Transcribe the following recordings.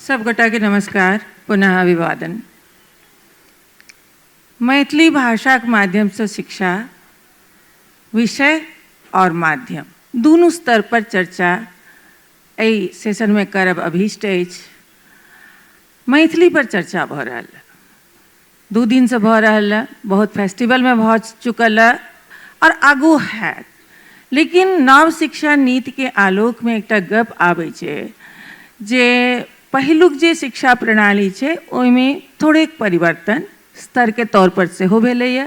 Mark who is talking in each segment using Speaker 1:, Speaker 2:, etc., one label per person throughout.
Speaker 1: सबगोटाके नमस्कार, पुनः अभिवादन। मैथिली भाषाके माध्यमसँ शिक्षा विषय आओर माध्यम दुनू स्तर पर चर्चा एहि सेशनमे करब अभीष्ट अछि। मैथिली पर चर्चा भऽ रहल, 2 दिनसँ भऽ रहल है, बहुत फेस्टिवलमे भऽ चुकल है आओर आगू हैत। लेकिन नव शिक्षा नीतिके आलोकमे एकटा गप आबै छै जे पहिलुक जे शिक्षा प्रणाली छै ओहिमे थोड़ेक परिवर्तन स्तरके तौर पर सेहो भेलैए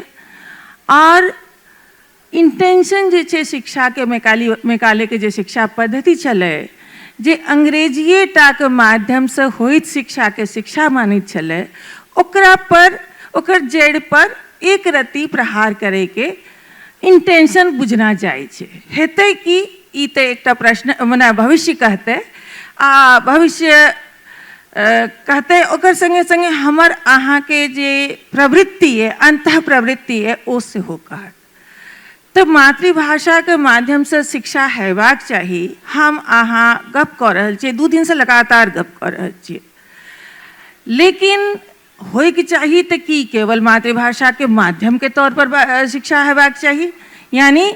Speaker 1: आओर इंटेंशन जे छै शिक्षाके मेकालेके जे शिक्षा पद्धति छलै जे अंग्रेजिए टाके माध्यमसँ होइत शिक्षाके शिक्षा मानैत छलै, ओकरा पर ओकर जड़ि पर एक रत्ती प्रहार करैके इंटेंशन बुझना जाइ छै। हेतै की ई तऽ एकटा प्रश्न, मने भविष्य कहतै आ भविष्य कहतै ओकर सङ्गे सङ्गे हमर अहाँके जे प्रवृत्ति अइ, अन्तः प्रवृत्ति अइ, ओ सेहो कहत। तऽ मातृभाषाके माध्यमसँ शिक्षा हेबाक चाही। हम अहाँ गप कऽ रहल छियै, 2 दिनसँ लगातार गप कऽ रहल छियै, लेकिन होइके चाही तऽ की केवल मातृभाषाके माध्यमके तौर पर शिक्षा हेबाक चाही? यानी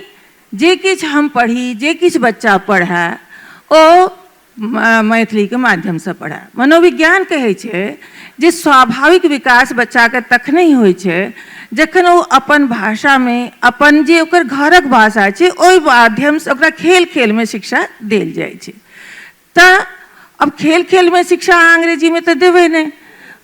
Speaker 1: जे किछु हम पढ़ी, जे किछु बच्चा पढ़ए, ओ मैथिलीके माध्यमसँ पढ़ए। मनोविज्ञान कहै छै जे स्वाभाविक विकास बच्चाके तखने होइ छै जखन ओ अपन भाषामे, अपन जे ओकर घरक भाषा छै ओहि माध्यमसँ ओकरा खेल खेलमे शिक्षा देल जाइ छै। तऽ अब खेल खेलमे शिक्षा अहाँ अंग्रेजीमे तऽ देबै नहि,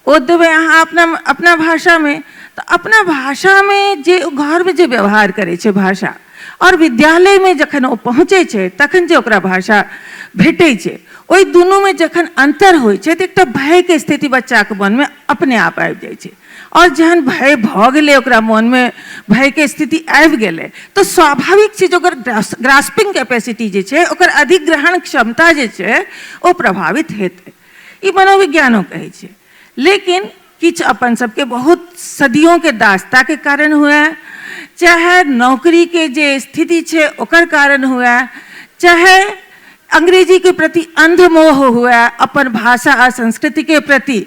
Speaker 1: ओ देबै अहाँ अपना अपना भाषामे। तऽ अपना भाषामे जे घरमे जे व्यवहार करै छै भाषा, आओर विद्यालयमे जखन ओ पहुँचै छै तखन जे ओकरा भाषा भेटै छै, ओहि दुनूमे जखन अन्तर होइ छै तऽ एकटा भयके स्थिति बच्चाके मनमे अपने आप आबि जाइ छै। आओर जहन भय भऽ गेलै, ओकरा मोनमे भयके स्थिति आबि गेलै, तऽ स्वाभाविक छै जे ओकर ग्रास्पिंग कैपेसिटी जे छै, ओकर अधिग्रहण क्षमता जे छै, ओ प्रभावित हेतै। ई मनोविज्ञानो कहै छै। लेकिन किछु अपन सबके बहुत सदियोंके दासताके कारण हुए, चाहे नौकरीके जे स्थिति छै ओकर कारण हुए, चाहे अंग्रेजीके प्रति अन्धमोह हुए, अपन भाषा आ संस्कृतिके प्रति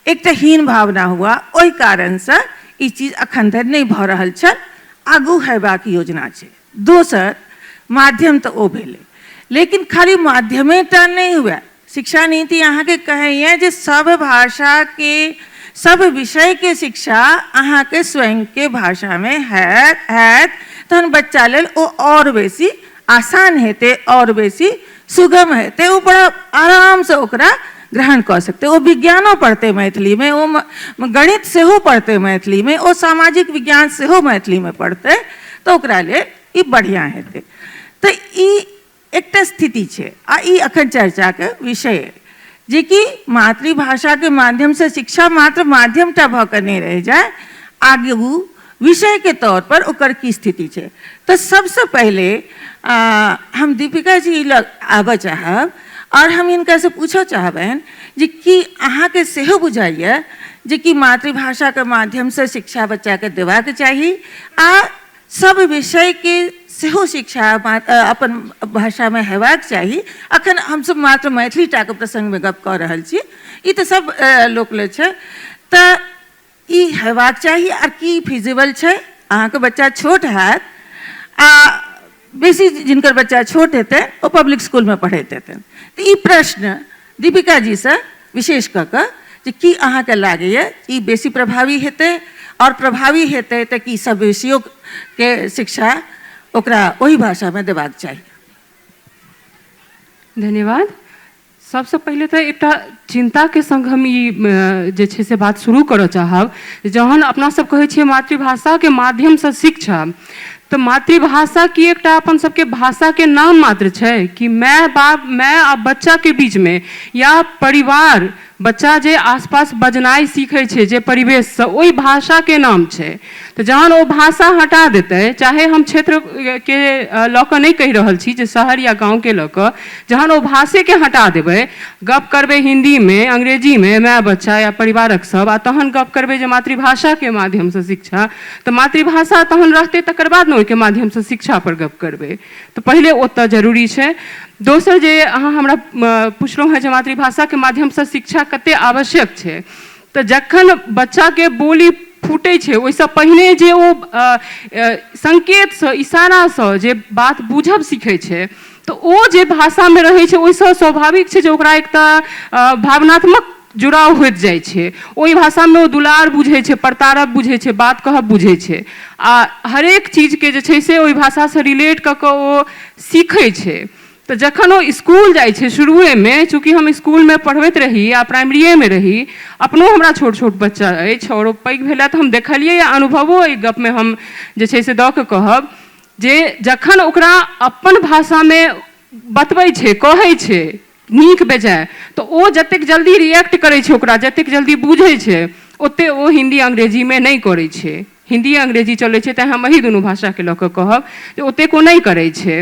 Speaker 1: एकटा हीन भावना हुआ, ओहि कारणसँ ई चीज अखन धरि नहि भऽ रहल छल, आगू हेबाक योजना छै। दोसर माध्यम तऽ ओ भेलै, लेकिन खाली माध्यमे टा नहि हुए। शिक्षा नीति अहाँके कहैए जे सब भाषाके सब विषयके शिक्षा अहाँके स्वयंके भाषामे हैत, तहन बच्चा लेल ओ आओर बेसी आसान हेतै, आओर बेसी सुगम हेतै, ओ बड़ा आरामसँ ओकरा ग्रहण कऽ सकतै। ओ विज्ञानो पढ़तै मैथिलीमे, ओ गणित सेहो पढ़तै मैथिलीमे, ओ सामाजिक विज्ञान सेहो मैथिलीमे पढ़तै, तऽ ओकरा लेल ई बढ़िआँ हेतै। तऽ ई एकटा स्थिति छै आ ई अखन चर्चाके विषय अइ जेकि मातृभाषाके माध्यमसँ शिक्षा मात्र माध्यमटा भऽ कऽ नहि रहि जाय, आगू विषयके तौर पर ओकर की स्थिति छै। तऽ सबसँ पहिले हम दीपिका जी लग आबऽ चाहब आओर हम हिनकासँ पूछऽ चाहबनि जे की अहाँके सेहो बुझाइए जे कि मातृभाषाके माध्यमसँ शिक्षा बच्चाके देबाक चाही आ सब विषयके सेहो शिक्षा अपन भाषामे हेबाक चाही? अखन हमसब मात्र मैथिली टाके प्रसङ्गमे गप कऽ रहल छी, ई तऽ सब लोक ले छै। तऽ ई हेबाक चाही आर की फिजिबल छै? अहाँके बच्चा छोट हैत आ बेसी जिनकर बच्चा छोट हेतै ओ पब्लिक स्कूलमे पढ़ैत हेतनि। तऽ ई प्रश्न दीपिका जीसँ विशेष कऽ कऽ जे की अहाँके लागैए ई बेसी प्रभावी हेतै, आओर प्रभावी हेतै तऽ की सब विषयोके शिक्षा ओकरा ओहि भाषामे देबाक चाही?
Speaker 2: धन्यवाद। सबसँ पहिले तऽ एकटा चिन्ताके सङ्ग हम ई जे छै से बात शुरू करऽ चाहब। जहन अपना सब कहै छियै मातृभाषाके माध्यमसँ शिक्षा, तऽ मातृभाषा की एकटा अपन सबके भाषाके नाम मात्र छै कि माय बाप, माय आ बच्चाके बीचमे या परिवार, बच्चा जे आसपास बजनाइ सीखै छै जे परिवेशसँ, ओहि भाषाके नाम छै? तऽ जहन ओ भाषा हटा देतै, चाहे हम क्षेत्रके लऽ कऽ नहि कहि रहल छी जे शहर या गाँवके लऽ कऽ, जहन ओ भाषेके हटा देबै, गप करबै हिन्दीमे, अंग्रेजीमे माय बच्चा या परिवारक सब, आ तहन गप करबै जे मातृभाषाके माध्यमसँ शिक्षा, तऽ मातृभाषा तहन रहतै तकर बाद ने ओहिके माध्यमसँ शिक्षापर गप करबै। तऽ पहिले ओतऽ जरूरी छै। दोसर जे अहाँ हमरा पुछलहुँ हेँ जे मातृभाषाके माध्यमसँ शिक्षा कतेक आवश्यक छै, तऽ जखन बच्चाके बोली फूटै छै ओहिसँ पहिने जे ओ संकेतसँ, इशारासँ जे बात बूझब सीखै छै, तऽ ओ जे भाषामे रहै छै ओहिसँ स्वाभाविक छै जे ओकरा एक तऽ भावनात्मक जुड़ाव होइत जाइ छै। ओहि भाषामे ओ दुलार बुझै छै, परतारब बुझै छै, बात कहब बुझै छै, आ हरेक चीजके जे छै से ओहि भाषासँ रिलेट कऽ कऽ ओ सीखै छै। तऽ जखन ओ इसकुल जाइ छै शुरुएमे, चूँकि हम इसकुलमे पढ़बैत रही आ प्राइमरीएमे रही, अपनो हमरा छोट छोट बच्चा अछि आओर ओ पैघ भेला तऽ हम देखलियै आ अनुभवो एहि गपमे हम जे छै से दऽ कऽ कहब जे जखन ओकरा अपन भाषामे बतबै छै, कहै छै नीक बेजाय, तऽ ओ जतेक जल्दी रिएक्ट करै छै, ओकरा जतेक जल्दी बुझै छै, ओतेक ओ हिन्दी अंग्रेजीमे नहि करै छै। हिन्दी अंग्रेजी चलै छै, तैँ हम एही दुनू भाषाके लऽ कऽ कहब जे ओतेक ओ नहि करै छै।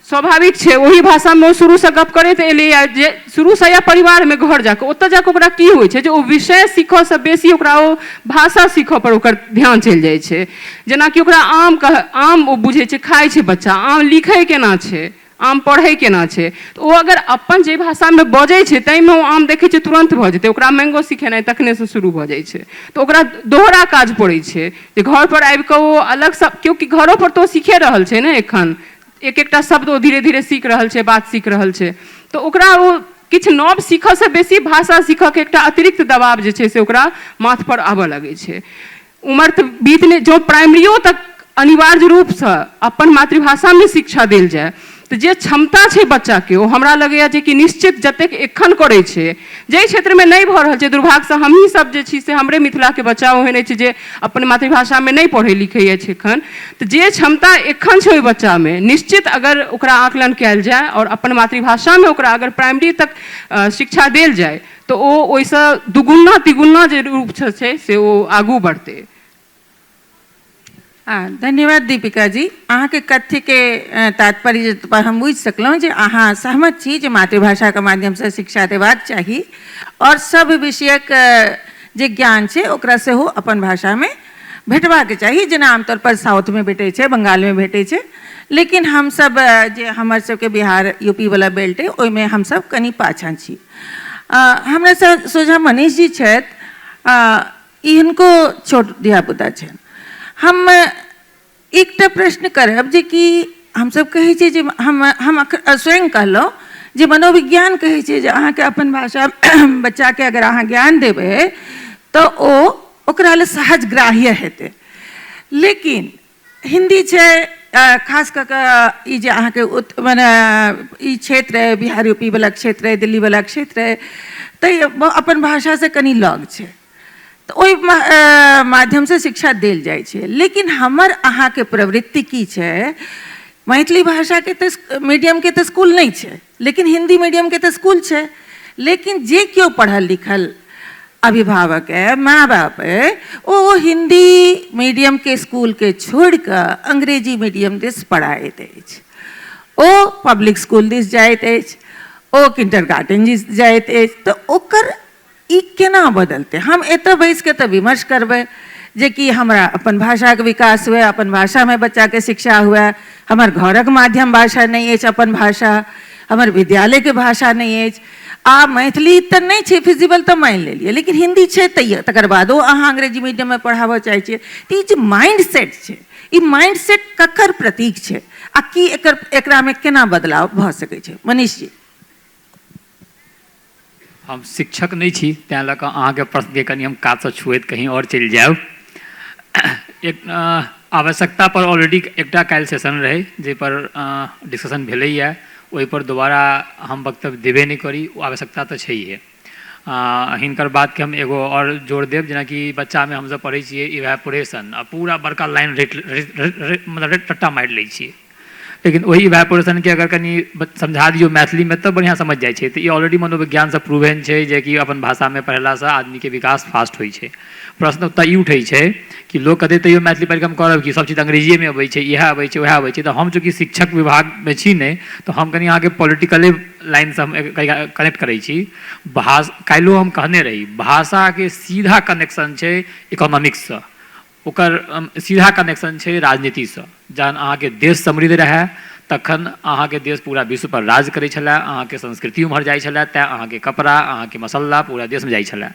Speaker 2: स्वाभाविक छै, ओही भाषामे ओ शुरूसँ गप करैत एलैए जे शुरूसँ या परिवारमे घर जाकऽ, ओतऽ जाकऽ ओकरा की होइ छै जे ओ विषय सीखऽसँ बेसी ओकरा ओ भाषा सीखऽ पर ओकर ध्यान चलि जाइ छै। जेनाकि ओकरा आम कह, आम ओ बुझै छै, खाइ छै बच्चा, आम लिखै केना छै, आम पढ़ै केना छै, तऽ ओ अगर अपन जे भाषामे बजै छै ताहिमे ओ आम देखै छै, तुरन्त भऽ जेतै। ओकरा मैंगो सिखेनाइ तखनेसँ शुरू भऽ जाइ छै। तऽ ओकरा दोहरा काज पड़ै छै जे घरपर आबि कऽ ओ अलगसँ, क्योंकि घरोपर तऽ ओ सीखे रहल छै ने, एखन एक एकटा शब्द ओ धीरे धीरे सीख रहल छै, बात सीख रहल छै, तऽ ओकरा ओ किछु नव सीखऽसँ बेसी भाषा सीखऽके एकटा अतिरिक्त दबाव जे छै से ओकरा माथपर आबऽ लगै छै। उमर तऽ बीतने जँ प्राइमरियो तक अनिवार्य रूपसँ अपन मातृभाषामे शिक्षा देल जाय तऽ जे क्षमता छै बच्चाके, ओ हमरा लगैए जे कि निश्चित जतेक एखन करै छै जाहि क्षेत्रमे नहि भऽ रहल छै। दुर्भाग्यसँ हमही सब जे छी से हमरे मिथिलाके बच्चा ओहन अछि जे अपन मातृभाषामे नहि पढ़ै लिखै अछि एखन। तऽ जे क्षमता एखन छै ओहि बच्चामे, निश्चित अगर ओकरा आकलन कयल जाय आओर अपन मातृभाषामे ओकरा अगर प्राइमरी तक शिक्षा देल जाय तऽ ओ ओहिसँ दुगुना तिगुना जे रूपसँ छै से ओ आगू बढ़तै।
Speaker 1: धन्यवाद दीपिका जी। अहाँके कथ्यके तात्पर्य पर हम बुझि सकलहुँ जे अहाँ सहमत छी जे मातृभाषाके माध्यमसँ शिक्षा देबाक चाही आओर सभ विषयक जे ज्ञान छै ओकरा सेहो अपन भाषामे भेटबाक चाही, जेना आमतौर पर साउथमे भेटै छै, बंगालमे भेटै छै, लेकिन हमसभ जे हमर सबके बिहार यूपी वाला बेल्ट अइ ओहिमे हमसभ कनि पाछाँ छी। हमरा सोझाँ मनीष जी छथि, ई हिनको छोट धियापुता छनि। हम एकटा प्रश्न करब जे कि हमसभ कहै छियै जे हम स्वयं कहलहुँ जे मनोविज्ञान कहै छै जे अहाँके अपन भाषा बच्चाके अगर अहाँ ज्ञान देबै तऽ ओ ओकरा लेल सहज ग्राह्य हेतै। लेकिन हिन्दी छै, खास कऽ कऽ ई जे अहाँके मने ई क्षेत्र अइ, बिहार यूपी वला क्षेत्र अइ, दिल्ली वला क्षेत्र अइ, ताहि अपन भाषासँ कनि लग छै, तऽ ओहि माध्यमसँ शिक्षा देल जाइ छै। लेकिन हमर अहाँके प्रवृत्ति की छै, मैथिली भाषाके तऽ मीडियमके तऽ इसकुल नहि छै, लेकिन हिन्दी मीडियमके तऽ इसकुल छै। लेकिन जे केओ पढ़ल लिखल अभिभावक अइ, माय बाप अइ, ओ हिन्दी मीडियमके इसकुलके छोड़िकऽ अंग्रेजी मीडियम दिस पढ़ाइत अछि, ओ पब्लिक इसकुल दिस जाइत अछि, ओ किंडर गार्डन दिस जाइत अछि। तऽ ओकर ई केना बदलतै? हम एतऽ बैसिके तऽ विमर्श करबै जे कि हमरा अपन भाषाके विकास हुए, अपन भाषामे बच्चाके शिक्षा हुए, हमर घरक माध्यम भाषा नहि अछि अपन भाषा, हमर विद्यालयके भाषा नहि अछि, आ मैथिली तऽ नहि छै फिजिबल तऽ मानि लेलियै, लेकिन हिन्दी छै तैयो तकर बादो अहाँ अंग्रेजी मीडियममे पढ़ाबऽ चाहै छियै। तऽ ई जे माइंड सेट छै, ई माइंड सेट ककर प्रतीक छै आ की एकर एकरामे केना बदलाव भऽ सकै छै? मनीष जी।
Speaker 3: हम शिक्षक नहि छी, तैँ लऽ कऽ अहाँके प्रश्नके कनि हम कातसँ छुएत कहीँ आओर चलि जायब। एक आवश्यकता पर ऑलरेडी एकटा काल्हि सेशन रहै जाहिपर डिस्कशन भेलैए, ओहिपर दोबारा हम वक्तव्य देबे नहि करी, ओ आवश्यकता तऽ छैहे। हिनकर बातके हम एगो आओर जोड़ देब, जेनाकि बच्चामे हमसभ पढ़ै छियै इवेपोरेशन आ पूरा बड़का लाइन मतलब रट्टा मारि लै छियै, लेकिन ओहि इवेपोरेशनके अगर कनि समझा दियौ मैथिलीमे तऽ बढ़िआँ समझ जाइ छै। तऽ ई ऑलरेडी मनोविज्ञानसँ प्रूवेन छै जेकि अपन भाषामे पढ़ेलासँ आदमीके विकास फास्ट होइ छै। प्रश्न ओतऽ ई उठै छै कि लोक कहतै तैयो मैथिली पढ़िकऽ हम करब की, सब चीज अंग्रेजिएमे अबै छै, इएह अबै छै, उएह अबै छै। तऽ हम चूँकि शिक्षक विभागमे छी नहि, तऽ हम कनि अहाँके पॉलिटिकले लाइनसँ हम कनेक्ट करै छी। काल्हिओ हम कहने रही, भाषाके सीधा कनेक्शन छै इकोनॉमिक्ससँ, ओकर सीधा कनेक्शन छै राजनीतिसँ। जहन अहाँके देश समृद्ध रहए तखन अहाँके देश पूरा विश्वपर राज करै छलै, अहाँके संस्कृति उम्हर जाइ छलै, तेँ अहाँके कपड़ा, अहाँके मसल्ला पूरा देशमे जाइ छलै।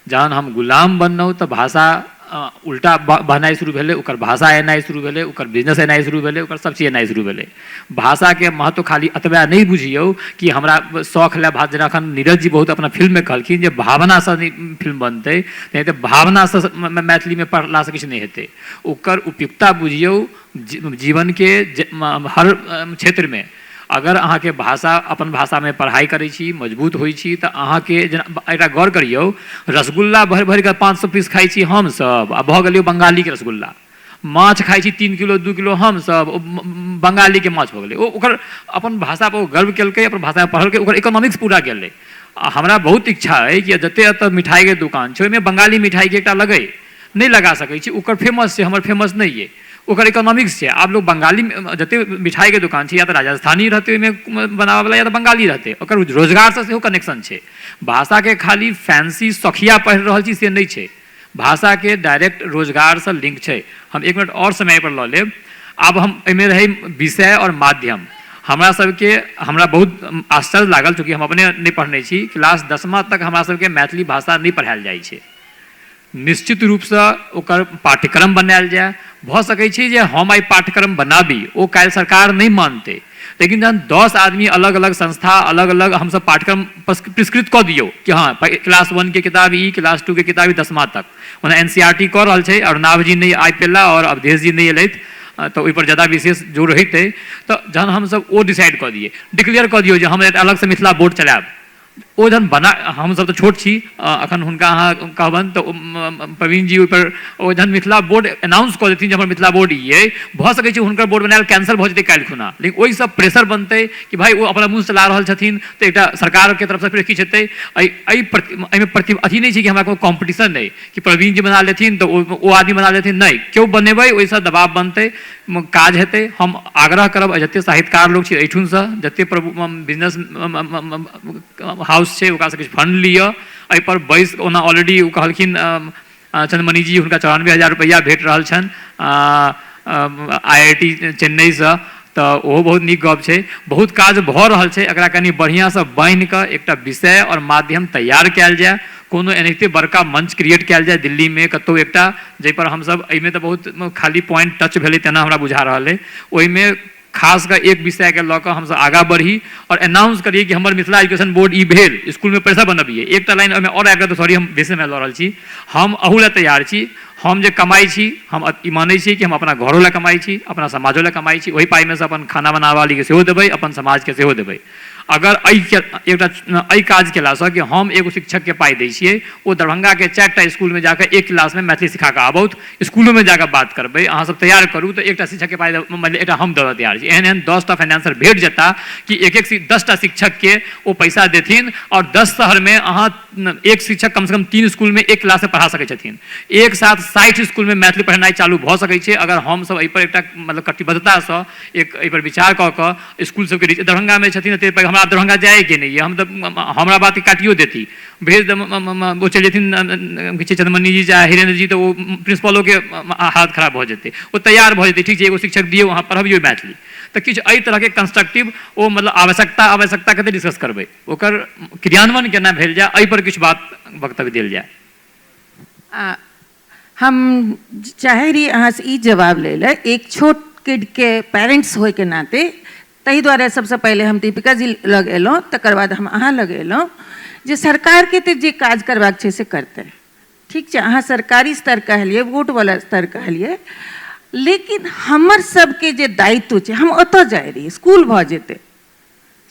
Speaker 3: जहन हम गुलाम बनलहुँ तऽ भाषा उल्टा बहनाइ शुरू भेलै, ओकर भाषा एनाइ शुरू भेलै, ओकर बिजनेस एनाइ शुरू भेलै, ओकर सब चीज एनाइ शुरू भेलै। भाषाके महत्व खाली एतबे नहि बुझियौ कि हमरा शौख लए भाषा, जेना एखन नीरज जी बहुत अपना फिल्ममे कहलखिन जे भावनासँ नहि फिल्म बनतै, नहि तऽ भावनासँ मैथिलीमे पढ़लासँ किछु नहि हेतै। ओकर उपयुक्तता बुझियौ जीवनके हर क्षेत्रमे। अगर अहाँके भाषा अपन भाषामे पढ़ाइ करै छी, मजबूत होइ छी, तऽ अहाँके जेना एकटा गौर करियौ, रसगुल्ला भरि भरिकऽ 500 पीस खाइ छी हमसभ, आ भऽ गेलै बङ्गालीके रसगुल्ला। माछ खाइ छी 3 किलो 2 किलो हमसभ, ओ बङ्गालीके माछ भऽ गेलै। ओ ओकर अपन भाषापर ओ गर्व केलकै, अपन भाषामे पढ़लकै, ओकर इकोनॉमिक्स पूरा गेलै। आ हमरा बहुत इच्छा अइ कि जतेक एतऽ मिठाइके दोकान छै ओहिमे बङ्गाली मिठाइके एकटा लगै, नहि लगा सकै छी, ओकर फेमस छै, हमर फेमस नहि अइ, ओकर इकोनॉमिक्स छै। आब लोक बङ्गाली जतेक मिठाइके दोकान छै, या तऽ राजस्थानी रहतै ओहिमे बनाबऽवला, या तऽ बङ्गाली रहतै, ओकर रोजगारसँ सेहो कनेक्शन छै। भाषाके खाली फैंसी शौखिया पढ़ि रहल छी से नहि छै, भाषाके डायरेक्ट रोजगारसँ लिंक छै। हम 1 मिनट आओर समय पर लऽ लेब। आब हम एहिमे रहै विषय आओर माध्यम। हमरा सबके, हमरा बहुत आश्चर्य लागल, चूँकि हम अपने नहि पढ़ने छी, क्लास 10मा तक हमरा सबके मैथिली भाषा नहि पढ़ायल जाइ छै। निश्चित रूपसँ ओकर पाठ्यक्रम बनायल जाय। भऽ सकै छै जे हम आइ पाठ्यक्रम बनाबी, ओ काल्हि सरकार नहि मानतै, लेकिन जहन 10 आदमी अलग अलग संस्था अलग अलग हमसब पाठ्यक्रम प्रिस्कृत कऽ दियौ कि हँ क्लास 1 के किताब ई, क्लास 2 के किताब ई, 10मा तक। ओना NCERT कऽ रहल छै, अरुणाभ जी नहि आबि पेला आओर अवधेश जी नहि एलथि, तऽ ओहिपर ज्यादा विशेष जोर होइतै। तऽ जहन हमसब ओ डिसाइड कऽ दियै, डिक्लेयर कऽ दियौ जे हम अलगसँ मिथिला बोर्ड चलायब, ओ जहन बना, हमसब तऽ छोट छी अखन, हुनका अहाँ कहबनि तऽ प्रवीण जी ओहिपर ओ जहन मिथिला बोर्ड एनाउंस कऽ देथिन जे हमर मिथिला बोर्ड ई अइ, भऽ सकै छै हुनकर बोर्ड बनायल कैंसिल भऽ जेतै काल्हि खुना, लेकिन ओहिसँ प्रेशर बनतै कि भाइ ओ अपना मुँह चला रहल छथिन, तऽ एकटा सरकारके तरफसँ फेर किछु हेतै। एहिमे प्रति अथी नहि छै कि हमरा कोनो कॉम्पिटिशन अइ कि प्रवीण जी बना लेथिन तऽ ओ आदमी बना लेथिन, नहि, केओ बनेबै ओहिसँ दबाव बनतै, काज हेतै। हम आग्रह करब जतेक साहित्यकार लोक छै एहिठुनसँ, जतेक प्रभु बिजनेस हाउस छै ओकरासँ किछु फंड लिअ, एहिपर बैस। ओना ऑलरेडी ओ कहलखिन चंद्रमणि जी, हुनका 94,000 रुपैआ भेट रहल छनि IIT चेन्नईसँ, तऽ ओहो बहुत नीक गप छै। बहुत काज भऽ रहल छै, एकरा कनि बढ़िआँसँ बान्हिकऽ एकटा विषय आओर माध्यम तैयार कयल जाय, कोनो एनाहिते बड़का मंच क्रिएट कयल जाय दिल्लीमे कतहु एकटा, जाहिपर हमसब एहिमे तऽ बहुत खाली पॉइंट टच भेलै तेना हमरा बुझा रहल अइ, ओहिमे खास कऽ एक विषयके लऽ कऽ हमसब आगाँ बढ़ी आओर एनाउंस करियै कि हमर मिथिला एजुकेशन बोर्ड ई भेल, इसकुलमे पैसा बनबियै। एकटा लाइन ओहिमे आओर आबि गेल तऽ सॉरी हम बेसी समय लऽ रहल छी। हम अहू लए तैयार छी, हम जे कमाइ छी, हम ई मानै छी कि हम अपना घरो लए कमाइ छी, अपना समाजो लए कमाइ छी, ओहि पाइमे सँ अपन खाना बनाबऽवालीके सेहो देबै, अपन समाजके सेहो देबै। अगर एहि एकटा एहि काज केलासँ कि हम एगो शिक्षकके पाइ दै छियै, ओ दरभंगाके 4टा इसकुलमे जाकऽ एक क्लासमे मैथिली सिखा कऽ आबौथ, इसकुलोमे जाकऽ बात करबै, अहाँ सब तैयार करू तऽ एकटा शिक्षकके पाइ मतलब एकटा हम दऽ तैयार छी। एहन एहन 10टा फाइनेंसर भेट जेता कि एक एक 10टा शिक्षकके ओ पैसा देथिन, आओर 10 शहरमे अहाँ एक शिक्षक कमसँ कम 3 इसकुलमे एक क्लासमे पढ़ा सकै छथिन। एक साथ 60 इसकुलमे मैथिली पढ़ेनाइ चालू भऽ सकै छै अगर हमसब एहिपर एकटा मतलब कटिबद्धतासँ एक एहिपर विचार कऽ कऽ इसकुल सबके रीच। दरभंगामे छथिन एतेक पैघ, हमरा दरभंगा जाइके नहि यऽ, हम तऽ हमरा बात काटियो देती, भेज ओ चलि जेथिन चंद्रमणि जी चाहे हिरेन्द्र जी, तऽ ओ प्रिंसिपलोके हालत खराब भऽ जेतै, ओ तैयार भऽ जेतै, ठीक छै एगो शिक्षक दियौ अहाँ पढ़बियौ मैथिली। तऽ किछु एहि तरहके कंस्ट्रक्टिव ओ मतलब आवश्यकता आवश्यकता कते डिस्कस करबै, ओकर क्रियान्वयन केना भेल जाय, एहिपर किछु बात वक्तव्य देल जाय।
Speaker 1: हम चाहे रही अहाँसँ ई जवाब लै लए, एक छोट किडके पेरेंट्स होइके नाते, ताहि दुआरे सबसँ पहिले हम दीपिका जी लग एलहुँ, तकर बाद हम अहाँ लग एलहुँ, जे सरकारके तऽ जे काज करबाक छै से करतै, ठीक छै, अहाँ सरकारी स्तर कहलियै, वोटवला स्तर कहलियै, लेकिन हमर सबके जे दायित्व छै, हम ओतऽ जाइ रहियै, स्कूल भऽ जेतै,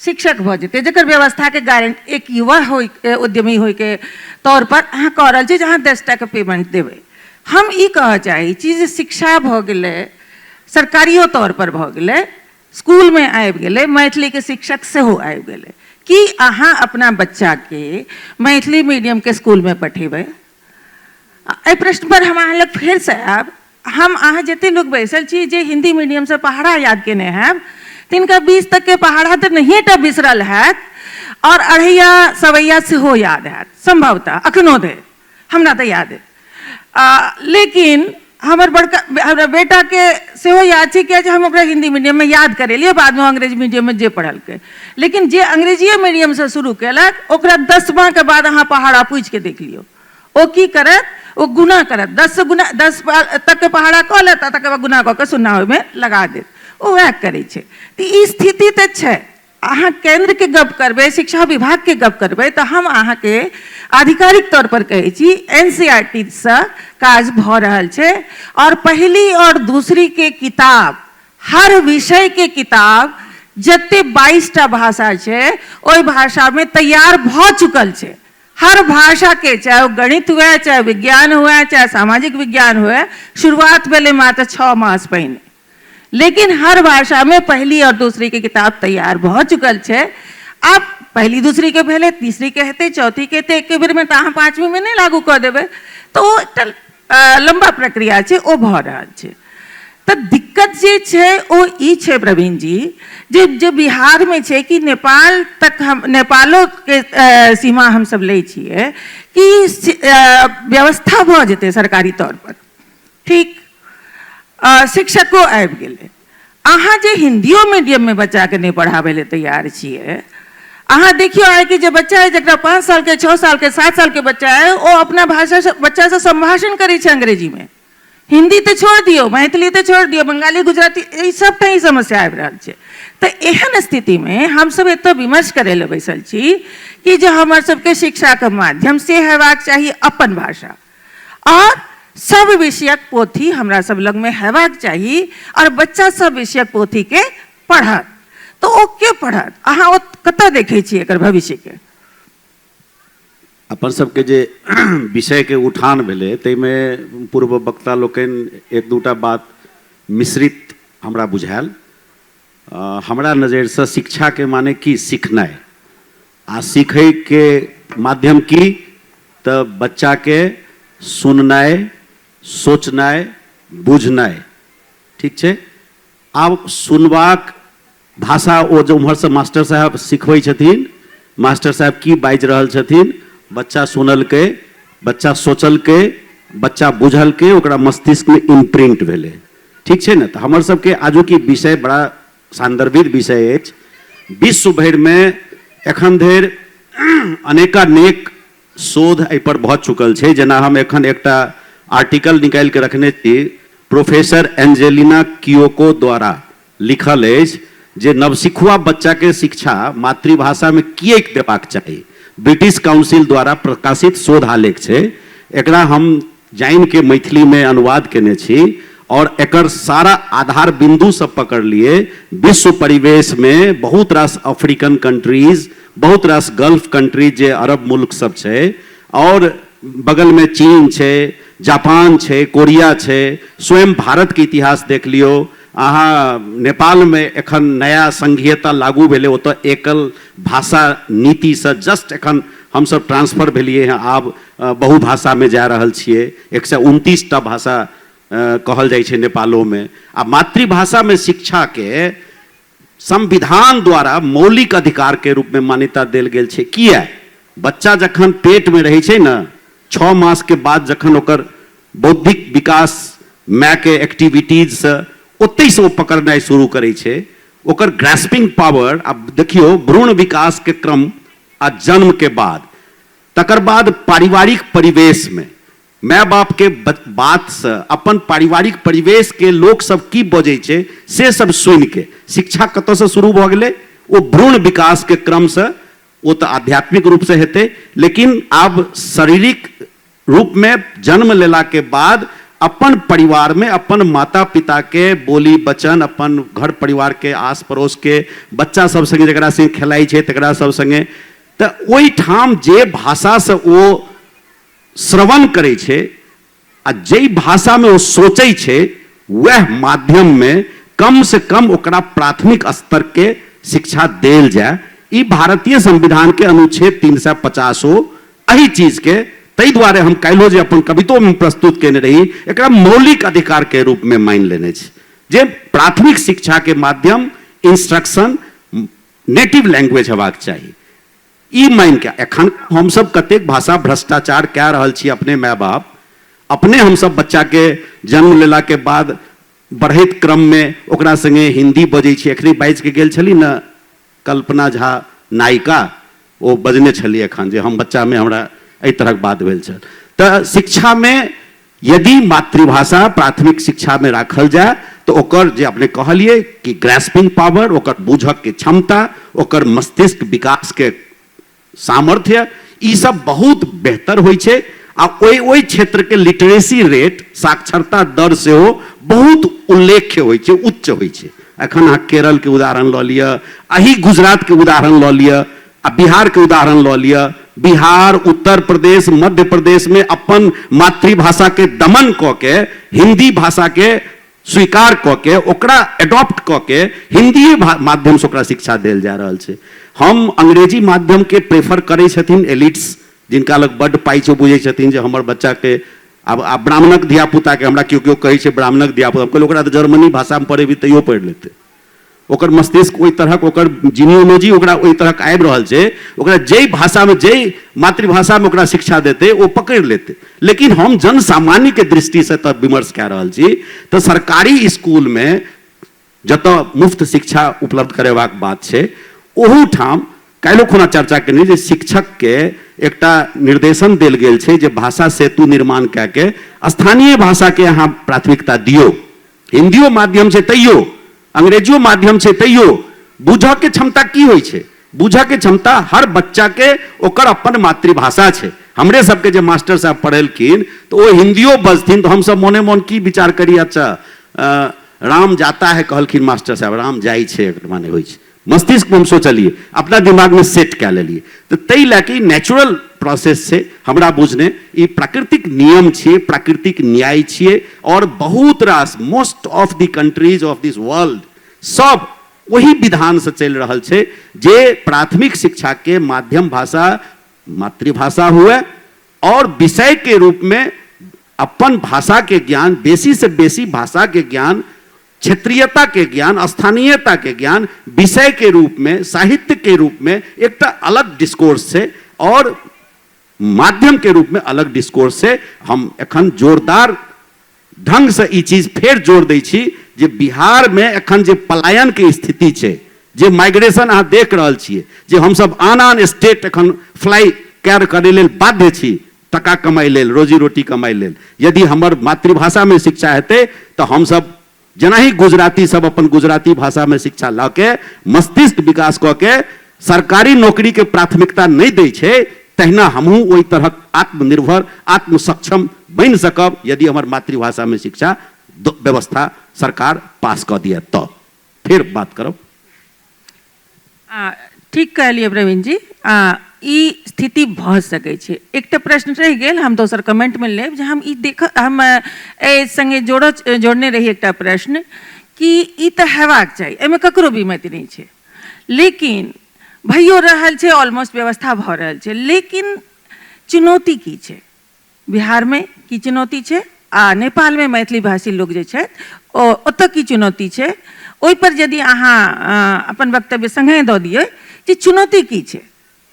Speaker 1: शिक्षक भऽ जेतै, जकर व्यवस्थाके गारंटी एक युवा होइ उद्यमी होइके तौर पर अहाँ कऽ रहल छी जे अहाँ 10 टाके पेमेंट देबै। हम ई कहऽ चाहै छी जे शिक्षा भऽ गेलै, सरकारियो तौर पर भऽ गेलै, स्कूलमे आबि गेलै, मैथिलीके शिक्षक सेहो आबि गेलै, की अहाँ अपना बच्चाके मैथिली मीडियमके स्कूलमे पठेबै? एहि प्रश्न पर हम अहाँ लग फेरसँ आयब। हम अहाँ जते लोक बैसल छी जे हिंदी मीडियमसँ पहाड़ा याद केने हैब, तिनका 20 तकके पहाड़ा तऽ नहिए टा बिसरल हैत, आओर अढ़ैया सवैया सेहो याद हैत सम्भवतः अखनो धरि, हमरा तऽ याद अइ। लेकिन हमर बड़का हमरा बेटाके सेहो याद छै, किया जे हम ओकरा हिन्दी मीडियममे याद करेलियै, बादमे अंग्रेजी मीडियममे जे पढ़लकै। लेकिन जे अंग्रेजिए मीडियमसँ शुरू केलक ओकरा 10वांके बाद अहाँ पहाड़ा पूछिके देख लियौ, ओ की करत, ओ गुना करत, 10 गुना 10 तकके पहाड़ा कऽ लेत आ तकर बाद गुना कऽ के 0 ओहिमे लगा देत, ओ वएह करै छै। तऽ ई स्थिति तऽ छै। अहाँ केन्द्रके गप करबै, शिक्षा विभागके गप करबै, तऽ हम अहाँके आधिकारिक तौर पर कहै छी NCERT सँ काज भऽ रहल छै और पहली और दूसरी के किताब, हर विषय के किताब जते 22टा भाषा छै ओहि भाषामे तैयार भऽ चुकल छै। हर भाषा के, चाहे ओ गणित हुए, चाहे विज्ञान हुए, चाहे सामाजिक विज्ञान हुए, शुरुआत भेलै मात्र 6 मास पहिने, लेकिन हर भाषा में पहली और दूसरी के किताब तैयार भऽ चुकल छै। आब पहली दूसरी के भेलै, तीसरी के हेतै, चौथी के हेतै, एके बेरमे तऽ अहाँ 5वींमे नहि लागू कऽ देबै, तऽ ओ एकटा लम्बा प्रक्रिया छै, ओ भऽ रहल छै। तऽ दिक्कत जे छै ओ ई छै प्रवीण जी, जे जे बिहारमे छै कि नेपाल तक, हम नेपालोके सीमा हमसब लै छियै कि व्यवस्था भऽ जेतै सरकारी तौर पर, ठीक, शिक्षको आबि गेलै। अहाँ जे हिन्दियो मीडियममे बच्चाके नहि पढ़ाबै लए तैयार छियै, अहाँ देखियौ आइ के जे बच्चा अइ जकरा 5 सालके, 6 सालके, 7 सालके बच्चा अइ, ओ अपना भाषासँ बच्चासँ सम्भाषण करै छै अंग्रेजीमे। हिन्दी तऽ छोड़ि दियौ, मैथिली तऽ छोड़ि दियौ, बंगाली, गुजराती, एहि सबटा ई समस्या आबि रहल छै। तऽ एहन स्थितिमे हमसब एतऽ विमर्श करै लए बैसल छी कि जे हमर सबके शिक्षाके माध्यम से हेबाक चाही अपन भाषा, और सब विषयक पोथी हमरा सब लगमे हेबाक चाही और बच्चा सब विषयक पोथीके पढ़त। तऽ ओ के पढ़त? अहाँ ओ कतऽ देखै छियै एकर भविष्यके?
Speaker 4: अपन सबके जे विषयके उठान भेलै ताहिमे पूर्व वक्ता लोकनि एक दूटा बात मिश्रित हमरा बुझायल। हमरा नजरिसँ शिक्षाके माने की सिखनाइ, आ सीखैके माध्यम की, तऽ बच्चाके सुननाइ, सोचनाइ, बुझनाइ, ठीक छै। आब सुनबाक भाषा ओ जे उम्हरसँ मास्टर साहब सिखबै छथिन, मास्टर साहब की बाजि रहल छथिन, बच्चा सुनलकै, बच्चा सोचलकै, बच्चा बुझलकै, ओकरा मस्तिष्कमे इम्प्रिंट भेलै, ठीक छै ने। तऽ हमर सबके आजुक ई विषय बड़ा सान्दर्भिक विषय अछि। विश्व भरिमे एखन धरि अनेकानेक शोध एहिपर भऽ चुकल छै। जेना हम एखन एकटा आर्टिकल निकालि कऽ रखने छी, प्रोफेसर एंजेलिना कियोको द्वारा लिखल अछि जे नवसिखुआ बच्चाके शिक्षा मातृभाषामे किएक देबाक चाही। ब्रिटिश काउंसिल द्वारा प्रकाशित शोध आलेख छै। एकरा हम जानिके मैथिलीमे अनुवाद केने छी और एकर सारा आधार बिंदु सब पकड़लिए। विश्व परिवेशमे बहुत रास अफ्रीकन कंट्रीज, बहुत रास गल्फ कंट्रीज जे अरब मुल्क सब छै, और बगलमे चीन छै, जापान छै, कोरिया छै, स्वयं भारतके इतिहास देख लियौ अहाँ। नेपालमे एखन नया संघीयता लागू भेलै, ओतऽ एकल भाषा नीतिसँ जस्ट एखन हमसब ट्रांसफर भेलियै हँ, आब बहुभाषामे जा रहल छियै। 129टा भाषा कहल जाइ छै नेपालोमे। आ मातृभाषामे शिक्षाके संविधान द्वारा मौलिक अधिकारके रूपमे मान्यता देल गेल छै। किया? बच्चा जखन पेटमे रहै छै ने, 6 मासके बाद जखन ओकर बौद्धिक विकास मायके एक्टिविटीजसँ ओतहिसँ ओ पकड़नाइ शुरू करै छै, ओकर ग्रास्पिंग पावर। आब देखियौ भ्रूण विकासके क्रम आ जन्मके बाद, तकर बाद पारिवारिक परिवेशमे माय बापके बातसँ, अपन पारिवारिक परिवेशके लोकसभ की बजै छै से सब सुनिके शिक्षा कतऽसँ शुरू भऽ गेलै? ओ भ्रूण विकासके क्रमसँ। ओ तऽ आध्यात्मिक रूपसँ हेतै, लेकिन आब शारीरिक रूपमे जन्म लेलाके बाद अपन परिवारमे अपन माता पिताके बोली वचन, अपन घर परिवारके आस पड़ोसके बच्चा सब सङ्गे जकरा सङ्गे खेलाइ छै तकरा सब सङ्गे, तऽ ओहिठाम जे भाषासँ ओ श्रवण करै छै आ जाहि भाषामे ओ सोचै छै, वएह माध्यममे कमसँ कम ओकरा प्राथमिक स्तरके शिक्षा देल जाय। ई भारतीय संविधानके अनुच्छेद 350 एहि चीजके, ताहि दुआरे हम काल्हिओ जे अपन कवितोमे प्रस्तुत कयने रही, एकरा मौलिक अधिकारके रूपमे मानि लेने छी जे प्राथमिक शिक्षाके माध्यम इंस्ट्रक्शन नेटिव लैंग्वेज हेबाक चाही। ई मानिके एखन हमसब कतेक भाषा भ्रष्टाचार कए रहल छी अपने माय बाप, अपने हमसभ बच्चाके जन्म लेलाके बाद बढ़ैत क्रममे ओकरा सङ्गे हिन्दी बजै छी। एखने बाजिके गेल छली ने कल्पना झा नायिका, ओ बजने छली एखन जे हम बच्चामे हमरा एहि तरहक बात भेल छल। तऽ शिक्षामे यदि मातृभाषा प्राथमिक शिक्षामे राखल जाय तऽ ओकर जे अपने कहलियै कि ग्रास्पिंग पावर, ओकर बूझऽके क्षमता, ओकर मस्तिष्क विकासके सामर्थ्य, ई सब बहुत बेहतर होइ छै। आ ओहि ओहि क्षेत्रके लिटरेसी रेट, साक्षरता दर सेहो बहुत उल्लेख्य होइ छै, उच्च होइ छै। एखन अहाँ केरलके उदाहरण लऽ लिअ, एही गुजरातके उदाहरण लऽ लिअ, आ बिहारके उदाहरण लऽ लिअ। बिहार, उत्तर प्रदेश, मध्य प्रदेशमे अपन मातृभाषाके दमन कऽ के हिन्दी भाषाके स्वीकार कऽ के ओकरा एडॉप्ट कऽ के हिन्दीए माध्यमसँ ओकरा शिक्षा देल जा रहल छै। हम अंग्रेजी माध्यमके प्रेफर करै छथिन एलिट्स, जिनका लग बड्ड पाइ छै, ओ बुझै छथिन जे हमर बच्चाके आब आब ब्राह्मणक धियापुताके, हमरा केओ केओ कहै छै ब्राह्मणक धियापुता, हम कहलियै ओकरा तऽ जर्मनी भाषामे पढ़ेबही तैयो पढ़ि लेतै। ओकर मस्तिष्क ओहि तरहक, ओकर जीनियोलॉजी ओकरा ओहि तरहक आबि रहल छै, ओकरा जाहि भाषामे, जाहि मातृभाषामे ओकरा शिक्षा देतै ओ पकड़ि लेतै। लेकिन हम जनसामान्यके दृष्टिसँ तऽ विमर्श कए रहल छी। तऽ सरकारी इसकुलमे जतऽ मुफ्त शिक्षा उपलब्ध करेबाक बात छै, ओहूठाम काल्हिओ खुना चर्चा केने जे शिक्षकके एकटा निर्देशन देल गेल छै जे भाषा सेतु निर्माण कए के स्थानीय भाषाके अहाँ प्राथमिकता दियौ। हिन्दियो माध्यम छै तैयो, अंग्रेजियो माध्यम छै तैयो, बूझऽके क्षमता की होइ छै? बूझऽके क्षमता हर बच्चाके ओकर अपन मातृभाषा छै। हमरे सबके जे मास्टर साहब पढ़ेलखिन तऽ ओ हिन्दियो बजथिन तऽ हमसब मोने मोन की विचार करी, अच्छा राम जाता है कहलखिन मास्टर साहब, राम जाइ छै एकर माने होइ छै। मस्तिष्कमे हम सोचलियै, अपना दिमागमे सेट कए लेलियै। तऽ ताहि लए कऽ ई नेचुरल प्रोसेस छै हमरा बुझने, ई प्राकृतिक नियम छियै, प्राकृतिक न्याय छियै। आओर बहुत रास most of the countries of this world सब ओही विधानसँ चलि रहल छै जे प्राथमिक शिक्षाके माध्यम भाषा मातृभाषा हुए आओर विषयके रूपमे अपन भाषाके ज्ञान, बेसीसँ बेसी भाषाके ज्ञान, क्षेत्रीयता के ज्ञान, स्थानीयता के ज्ञान विषय के रूप में, साहित्य के रूप में एकटा अलग डिस्कोर्स छै और माध्यम के रूप में अलग डिस्कोर्स छै। हम एखन जोरदार ढंग से ई चीज फेर जोर दै छी जे बिहार में एखन जे पलायन के स्थिति छै, जे माइग्रेशन अहाँ देख रहल छियै, जे हमसब आन आन स्टेट एखन फ्लाई कैर करै लेल बाध्य छी टका कमाइ लेल, रोजी रोटी कमाइ लेल, यदि हमर मातृभाषामे शिक्षा हेतै तऽ हमसब जेनाहि गुजराती सब अपन गुजराती भाषामे शिक्षा लऽ के मस्तिष्क विकास कऽ के सरकारी नौकरीके प्राथमिकता नहि दै छै, तहिना हमहूँ ओहि तरहक आत्मनिर्भर, आत्मसक्षम बनि सकब यदि हमर मातृभाषामे शिक्षा व्यवस्था सरकार पास कऽ दिए तऽ। फेर बात करब।
Speaker 1: ठीक कहलियै प्रवीण जी, ई स्थिति भऽ सकै छै। एकटा प्रश्न रहि गेल, हम दोसर कमेंटमे लेब जे हम ई देख, हम एहि सङ्गे जोड़ऽ जोड़ने रही एकटा प्रश्न कि ई तऽ हेबाक चाही, एहिमे ककरो विमति नहि छै, लेकिन भइयो रहल छै, ऑलमोस्ट व्यवस्था भऽ रहल छै, लेकिन चुनौती की छै बिहारमे, की चुनौती छै आ नेपालमे मैथिली भाषी लोक जे छथि ओ ओतऽ की चुनौती छै, ओहिपर यदि अहाँ अपन वक्तव्य सङ्गहि दऽ दियै जे चुनौती की छै।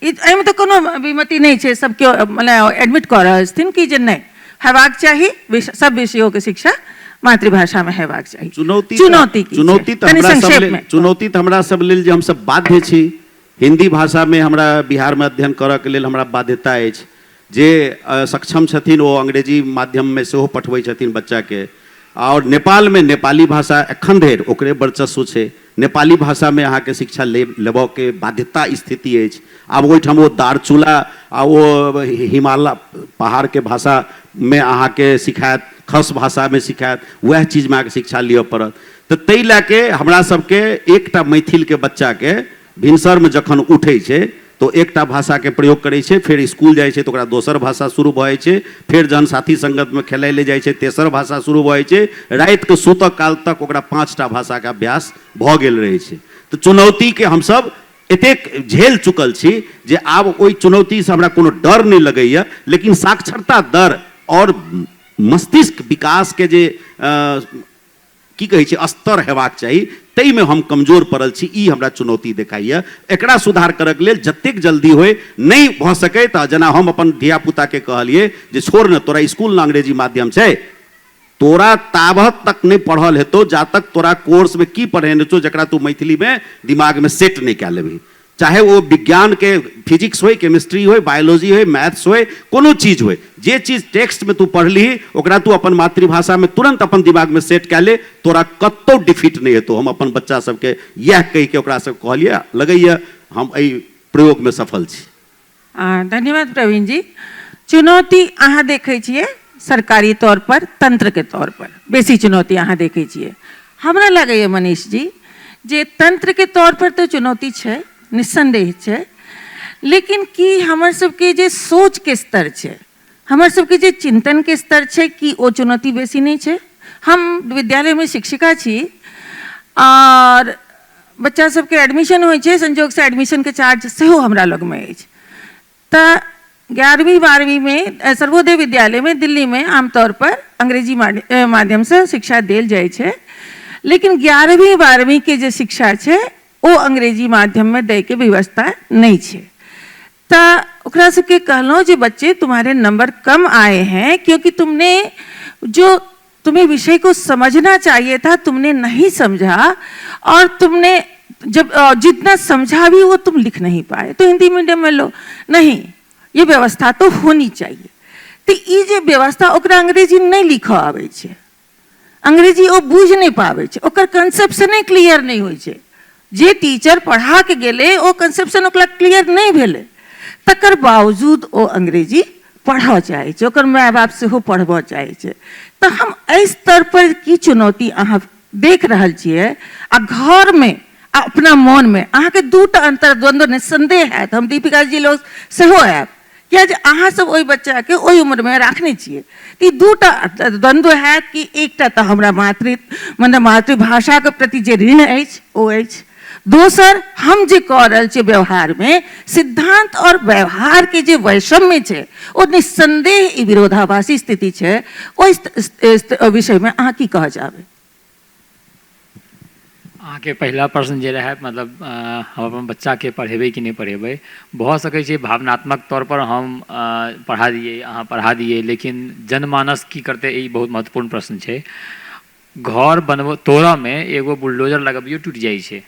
Speaker 1: एहिमे तऽ कोनो विमति नहि छै, सब केओ मने एडमिट कऽ रहल छथिन कि जे नहि हेबाक चाही, सब विषयोके शिक्षा मातृभाषामे हेबाक चाही।
Speaker 4: चुनौती चुनौती की चुनौती तऽ हमरा सब लेल, चुनौती तऽ हमरा सब लेल जे हमसब बाध्य छी हिंदी भाषामे, हमरा बिहारमे अध्ययन करऽके लेल हमरा बाध्यता अछि। जे सक्षम छथिन ओ अंग्रेजी माध्यममे सेहो पठबै छथिन बच्चाके। आओर नेपालमे नेपाली भाषा एखन धरि ओकरे वर्चस्व छै, नेपाली भाषामे अहाँके शिक्षा लेबऽके बाध्यता स्थिति अछि। आब ओहिठाम ओ दारचूला आ ओ हिमालय पहाड़के भाषामे अहाँके सिखायत, खस भाषामे सिखायत, वएह चीजमे अहाँके शिक्षा लिअ पड़त। तऽ ताहि लए के हमरा सबके एकटा मैथिलके बच्चाके भिनसरमे जखन उठै छै तऽ ओ एकटा भाषाके प्रयोग करै छै, फेर इसकुल जाइ छै तऽ ओकरा दोसर भाषा शुरू भऽ जाइ छै, फेर जहन साथी सङ्गतमे खेलाइ लए जाइ छै तेसर भाषा शुरू भऽ जाइ छै, रातिके सुतऽ काल तक ओकरा 5टा भाषाके अभ्यास भऽ गेल रहै छै। तऽ चुनौतीके हमसब एतेक झेल चुकल छी जे आब ओहि चुनौतीसँ हमरा कोनो डर नहि लगैए। लेकिन साक्षरता दर आओर मस्तिष्क विकासके जे की कहै छै स्तर हेबाक चाही ताहिमे हम कमजोर पड़ल छी। ई हमरा चुनौती देखाइए। एकरा सुधार करैके लेल जतेक जल्दी होइ, नहि भऽ सकै तऽ जेना हम अपन धियापुताके कहलियै जे छोड़ ने, तोरा इसकुल ने अंग्रेजी माध्यम छै, तोरा ताबत तक नहि पढ़ल हेतौ जा तक तोरा कोर्समे की पढ़ेने छौ जकरा तू मैथिलीमे दिमागमे सेट नहि कए लेबही, चाहे ओ विज्ञानके फिजिक्स होइ, केमिस्ट्री होइ, बायोलॉजी होइ, मैथ्स होइ, कोनो चीज होइ, जे चीज टेक्स्टमे तू पढ़लिही ओकरा तू अपन मातृभाषामे तुरन्त अपन दिमागमे सेट कए ले, तोरा कतहु डिफीट नहि हेतौ। हम अपन बच्चा सबके इएह कहिके ओकरा सबके कहलियै, लगैए हम एहि प्रयोगमे सफल छी।
Speaker 1: धन्यवाद प्रवीण जी। चुनौती अहाँ देखै छियै सरकारी तौर पर, तंत्र के तौर पर बेसी चुनौती अहाँ देखै छियै। हमरा लगैए मनीष जी जे तंत्र के तौर पर तऽ चुनौती छै, निस्संदेह छै, लेकिन की हमर सबके जे सोच के स्तर छै, हमर सबके जे चिंतन के स्तर छै, की ओ चुनौती बेसी नहि छै? हम विद्यालयमे शिक्षिका छी आओर बच्चा सबके एडमिशन होइ छै, संजोगसँ एडमिशनके चार्ज सेहो हमरा लगमे अछि। तऽ 11वीं 12वींमे सर्वोदय विद्यालयमे दिल्लीमे आमतौर पर अंग्रेजी माध्यमसँ शिक्षा देल जाइ छै, लेकिन 11वीं 12वींके जे शिक्षा छै ओ अंग्रेजी माध्यममे दैके व्यवस्था नहि छै। तऽ ओकरा सबके कहलहुँ जे बच्चे तुम्हारे नंबर कम आए हैं क्योंकि तुमने जो तुम्हें विषय को समझना चाहिए था तुमने नहीं समझा, और तुमने जब जितना समझा भी वो तुम लिख नहीं पाए, तो हिंदी मीडियम में लो नहीं, ये व्यवस्था तो होनी चाहिए। तो ई जे व्यवस्था ओकरा अंग्रेजी नहीं लिखऽ आबै छै, अंग्रेजी ओ बुझि नहि पाबै छै, ओकर कंसेप्शने क्लियर नहि होइ छै, जे टीचर पढ़ा के गेलै ओ कंसेप्शन ओकरा क्लियर नहि भेलै, तकर बावजूद ओ अंग्रेजी पढ़ऽ चाहै छै, ओकर माय बाप सेहो पढ़बऽ चाहै छै। तऽ हम एहि स्तर पर की चुनौती अहाँ देख रहल छियै आ घरमे आ अपना मोनमे अहाँके दूटा अन्तर्द्वन्द्व निस्सन्देह हैत। हम दीपिका जी लोग सेहो आयब, किया जे अहाँ सब ओहि बच्चाके ओहि उम्रमे राखने छियै, तऽ ई दूटा द्वन्द्व हैत कि एकटा तऽ हमरा मातृ मतलब मातृभाषाके प्रति जे ऋण अछि ओ अछि, दोसर हम जे कऽ रहल छियै व्यवहारमे सिद्धांत और व्यवहारके जे वैषम्य छै ओ निस्संदेह ई विरोधाभासी स्थिति छै। ओहि विषयमे अहाँ की कहऽ चाहबै?
Speaker 3: अहाँके पहिला प्रश्न जे रहै, मतलब हम अपन बच्चाके पढ़ेबै कि नहि पढ़ेबै, भऽ सकै छै भावनात्मक तौरपर हम पढ़ा दियै, अहाँ पढ़ा दियै, लेकिन जनमानस की करतै, ई बहुत महत्वपूर्ण प्रश्न छै। घर बनबऽ तोड़ऽमे एगो बुलडोजर लगबियौ टूटि जाइ छै,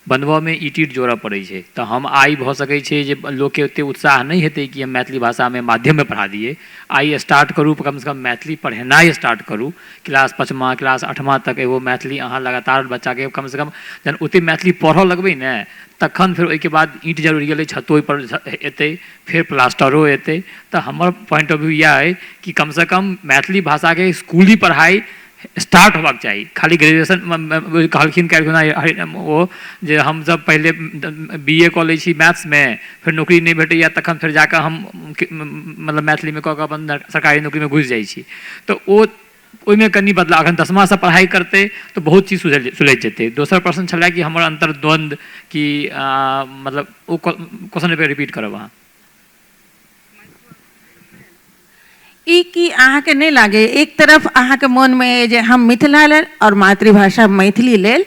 Speaker 3: बनबऽमे ईंट ईंट जोड़ऽ पड़ै छै। तऽ हम आइ भऽ सकै छै जे लोकके ओतेक उत्साह नहि हेतै कि हम मैथिली भाषामे माध्यममे पढ़ा दियै। आइ स्टार्ट करू, कमसँ कम मैथिली पढ़ेनाइ स्टार्ट करू। क्लास 5मा क्लास 8मा तक एगो मैथिली अहाँ लगातार बच्चाके कमसँ कम जहन ओतेक मैथिली पढ़ऽ लगबै ने तखन फेर ओहिके बाद ईंट जरूरी गेलै, छतो ओहिपर एतै, फेर प्लास्टरो एतै। तऽ हमर पॉइंट ऑफ व्यू इएह अइ कि कमसँ कम मैथिली भाषाके स्कूली पढ़ाइ स्टार्ट होबाक चाही। खाली ग्रेजुएशन कहलखिन काल्हि खुना ओ जे हमसब पहिले बी ए कऽ लै छी मैथ्समे, फेर नौकरी नहि भेटैए तखन फेर जाकऽ हम मतलब मैथिलीमे कऽ कऽ अपन सरकारी नौकरीमे घुसि जाइ छी। तऽ ओ ओहिमे कनि बदलाव, अखन 10मासँ पढ़ाइ करतै तऽ बहुत चीज सुलझि जेतै। दोसर प्रश्न छलै कि हमर अन्तर्द्वन्द्व कि मतलब ओ क्वेश्चन एक बेर रिपीट करब अहाँ।
Speaker 1: ई की अहाँके नहि लागै एक तरफ अहाँके मोनमे अइ जे हम मिथिला लेल आओर मातृभाषा मैथिली लेल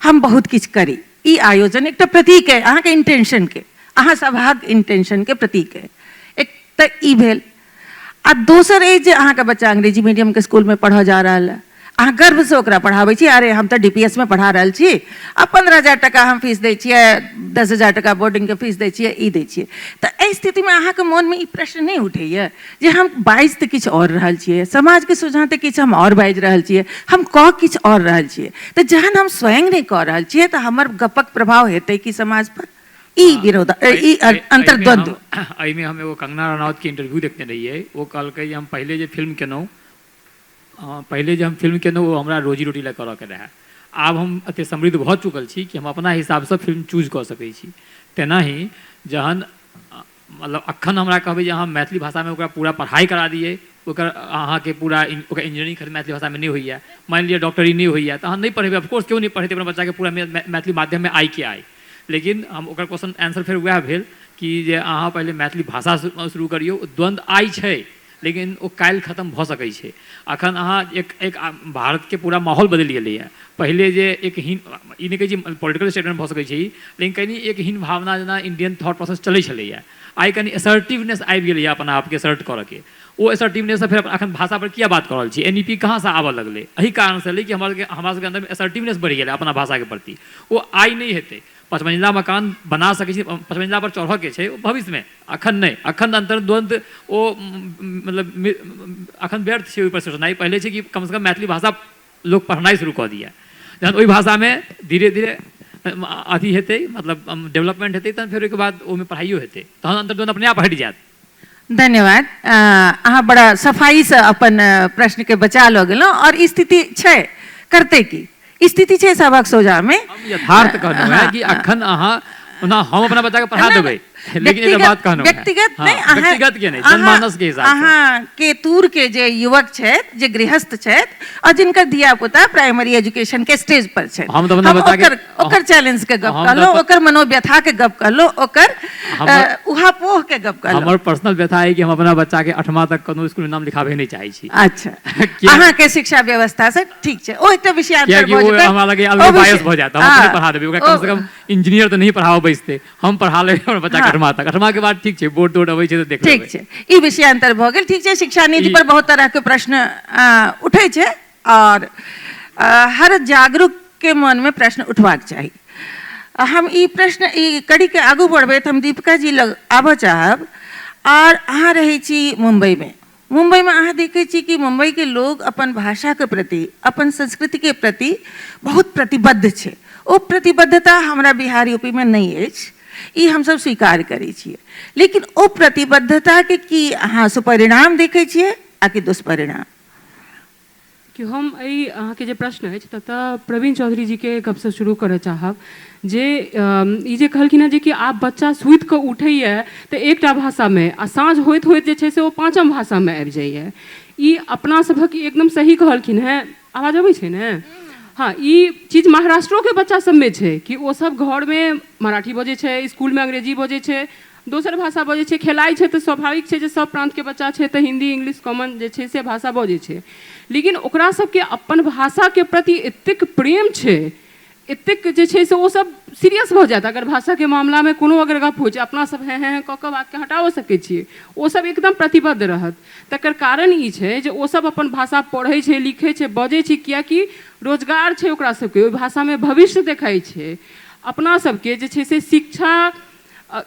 Speaker 1: हम बहुत किछु करी, ई आयोजन एकटा प्रतीक अइ अहाँके इंटेंशनके, अहाँ सभक इंटेंशनके प्रतीक अइ, एक तऽ ई भेल। आ दोसर अइ जे अहाँके बच्चा अंग्रेजी मीडियमके स्कूलमे पढ़ऽ जा रहल अइ, अहाँ गर्वसँ ओकरा पढ़ाबै छी, अरे हम तऽ DPS मे पढ़ा रहल छी आ 15,000 टका हम फीस दै छियै, 10,000 टका बोर्डिंगके फीस दै छियै, ई दै छियै। तऽ एहि स्थितिमे अहाँके मोनमे ई प्रश्न नहि उठैए जे हम बाजि तऽ किछु आओर रहल छियै, समाजके सोझाँ तऽ किछु हम आओर बाजि रहल छियै, हम कऽ किछु आओर रहल छियै, तऽ जहन हम स्वयं नहि कऽ रहल छियै तऽ हमर गपक प्रभाव हेतै कि समाजपर? ई विरोध, ई अन्तर्द्वन्द्व।
Speaker 3: एहिमे हम एगो कंगना रनौतके इंटरव्यू देखने रहियै, ओ कहलकै जे हम पहिले जे फिल्म केलहुँ, पहिले जे हम फिल्म केलहुँ ओ हमरा रोजी रोटी लए करऽके रहए, आब हम एतेक समृद्ध भऽ चुकल छी कि हम अपना हिसाबसँ फिल्म चूज कऽ सकै छी। तेनाही जहन मतलब अखन हमरा कहबै जे अहाँ मैथिली भाषामे ओकरा पूरा पढ़ाइ करा दियै, ओकर अहाँके पूरा ओकर इंजीनियरिंग खाली मैथिली भाषामे नहि होइए, मानि लिअ डॉक्टरी नहि होइए तऽ अहाँ नहि पढ़ेबै, ऑफकोर्स केओ नहि पढ़ेतै अपना बच्चाके पूरा मैथिली माध्यममे आइके आइ। लेकिन हम ओकर क्वेश्चन आंसर फेर वएह भेल कि जे अहाँ पहिले मैथिली भाषा शुरू करियौ। द्वन्द्व आइ छै, लेकिन ओ काल्हि खतम भऽ सकै छै। अखन अहाँ एक एक भारतके पूरा माहौल बदलि गेलैए। पहिले जे एक हीन, ई नहि कहै छी पोलिटिकल स्टेटमेंट भऽ सकै छै ई, लेकिन कनि एक हीन भावना जेना इंडियन थॉट प्रोसेस चलै छलैए, आइ कनि एसर्टिवनेस आबि गेलैए अपना आपके असर्ट करऽके। ओ एसर्टिवनेससँ फेर अखन भाषापर किया बात कऽ रहल छी, एन ई पी कहाँसँ आबऽ लगलै, एहि कारणसँ एलै कि हमरा सबके अन्दरमे एसर्टिवनेस बढ़ि गेलै अपना भाषाके प्रति। ओ आइ नहि हेतै। पचमंजिला मकान बना सकै छी, पचमंजिला पर चढ़ऽके छै ओ भविष्यमे, अखन नहि। अखन अन्तर्द्वंद ओ मतलब अखन व्यर्थ छै ओहिपर सोचनाइ। पहिले छै कि कमसँ कम मैथिली भाषा लोक पढ़नाइ शुरू कऽ दिए, जहन ओहि भाषामे धीरे धीरे अथी हेतै, मतलब डेवलपमेंट हेतै, तहन फेर ओहिके बाद ओहिमे पढ़ाइयो हेतै, तहन अन्तर्द्वंद अपने आप हटि जायत।
Speaker 1: धन्यवाद। अहाँ बड़ा सफाइसँ अपन प्रश्नके बचा लऽ गेलहुँ। आओर स्थिति छै, करतै की, स्थिति छै सभक सोझामे।
Speaker 3: हम यथार्थ कहलहुँ हेँ कि अखन अहाँ ओना हम अपना बच्चाके पढ़ा देबै, लेकिन एकटा बात कहलहुँ।
Speaker 1: व्यक्तिगत नहि, अहाँ
Speaker 3: व्यक्तिगत के नहि, जनमानस के हिसाब।
Speaker 1: अहाँ के तूर के जे युवक छथि, जे गृहस्थ छथि और जिनकर धिया पुता प्राइमरी एजुकेशन के स्टेज पर छथि,
Speaker 3: हम तऽ अपना बच्चा के
Speaker 1: ओकर चैलेंज के गप कहलहुँ, ओकर मनोव्यथा के गप कहलहुँ, ओकर उहापोह के गप कहलहुँ।
Speaker 3: हमर पर्सनल व्यथा है कि हम अपना बच्चा के 8वां तक कोनो स्कूल में नाम लिखाबे नहि चाहै छी।
Speaker 1: अच्छा, अहाँके शिक्षा व्यवस्था से ठीक छै, ओ एकटा विषय।
Speaker 3: कियाकि ओ हमरा लगे अलगे बायस भऽ जायत। हम अपने पढ़ा देबै ओकरा, कम से कम इंजीनियर तऽ नहीं पढ़ाबऽ बैसतै, हम पढ़ा लेबै हमर बच्चा के 8वां तक। 8वां के बाद ठीक छै, बोर्ड तोर्ड अबै छै तऽ देख।
Speaker 1: ठीक छै, ई विषयांतर भऽ गेल। ठीक छै, शिक्षा नीति पर बहुत तरह के प्रश्न उठै छै और हर जागरूक के मन में प्रश्न उठबाक चाही। हम ई प्रश्न, ई कड़ीके आगू बढ़बैत हम दीपिका जी लग आबऽ चाहब। आओर अहाँ रहै छी मुम्बईमे। मुम्बईमे अहाँ देखै छी कि मुम्बईके लोग अपन भाषाके प्रति, अपन संस्कृतिके प्रति बहुत प्रतिबद्ध छै। ओ प्रतिबद्धता हमरा बिहार यूपीमे नहि अछि, ई हमसब स्वीकार करै छियै। लेकिन ओ प्रतिबद्धताके की अहाँ सुपरिणाम देखै छियै आ कि दुष्परिणाम?
Speaker 2: कि हम एहि अहाँके जे प्रश्न अछि ततऽ प्रवीण चौधरी जीके गपसँ शुरू करऽ चाहब, जे ई जे कहलखिन हेँ जे कि आब बच्चा सुति कऽ उठैए तऽ एकटा भाषामे आ साँझ होइत होइत जे छै से ओ पाँचम भाषामे आबि जाइए, ई अपना सभक एकदम सही कहलखिन हेँ। आवाज अबै छै ने? हँ। ई चीज महाराष्ट्रोके बच्चा सबमे छै कि ओसब घरमे मराठी बजै छै, इसकुलमे अंग्रेजी बजै छै, दोसर भाषा बजै छै, खेलाइ छै तऽ स्वाभाविक छै जे सब प्रान्तके बच्चा छै तऽ हिन्दी, इंग्लिश कॉमन जे छै से भाषा बजै छै। लेकिन ओकरा सबके अपन भाषाके प्रति एतेक प्रेम छै, एतेक जे छै से ओसब सीरियस भऽ जायत अगर भाषाके मामलामे कोनो अगर गप होइ छै। अपना सब हेँ हेँ हेँ कऽ कऽ बातके हटाओ सकै छियै, ओसब एकदम प्रतिबद्ध रहत। तकर कारण ई छै जे ओसब अपन भाषा पढ़ै छै, लिखै छै, बजै छै, किएकि रोजगार छै ओकरा सबके, ओहि भाषामे भविष्य देखाइ छै। अपना सबके जे छै से शिक्षा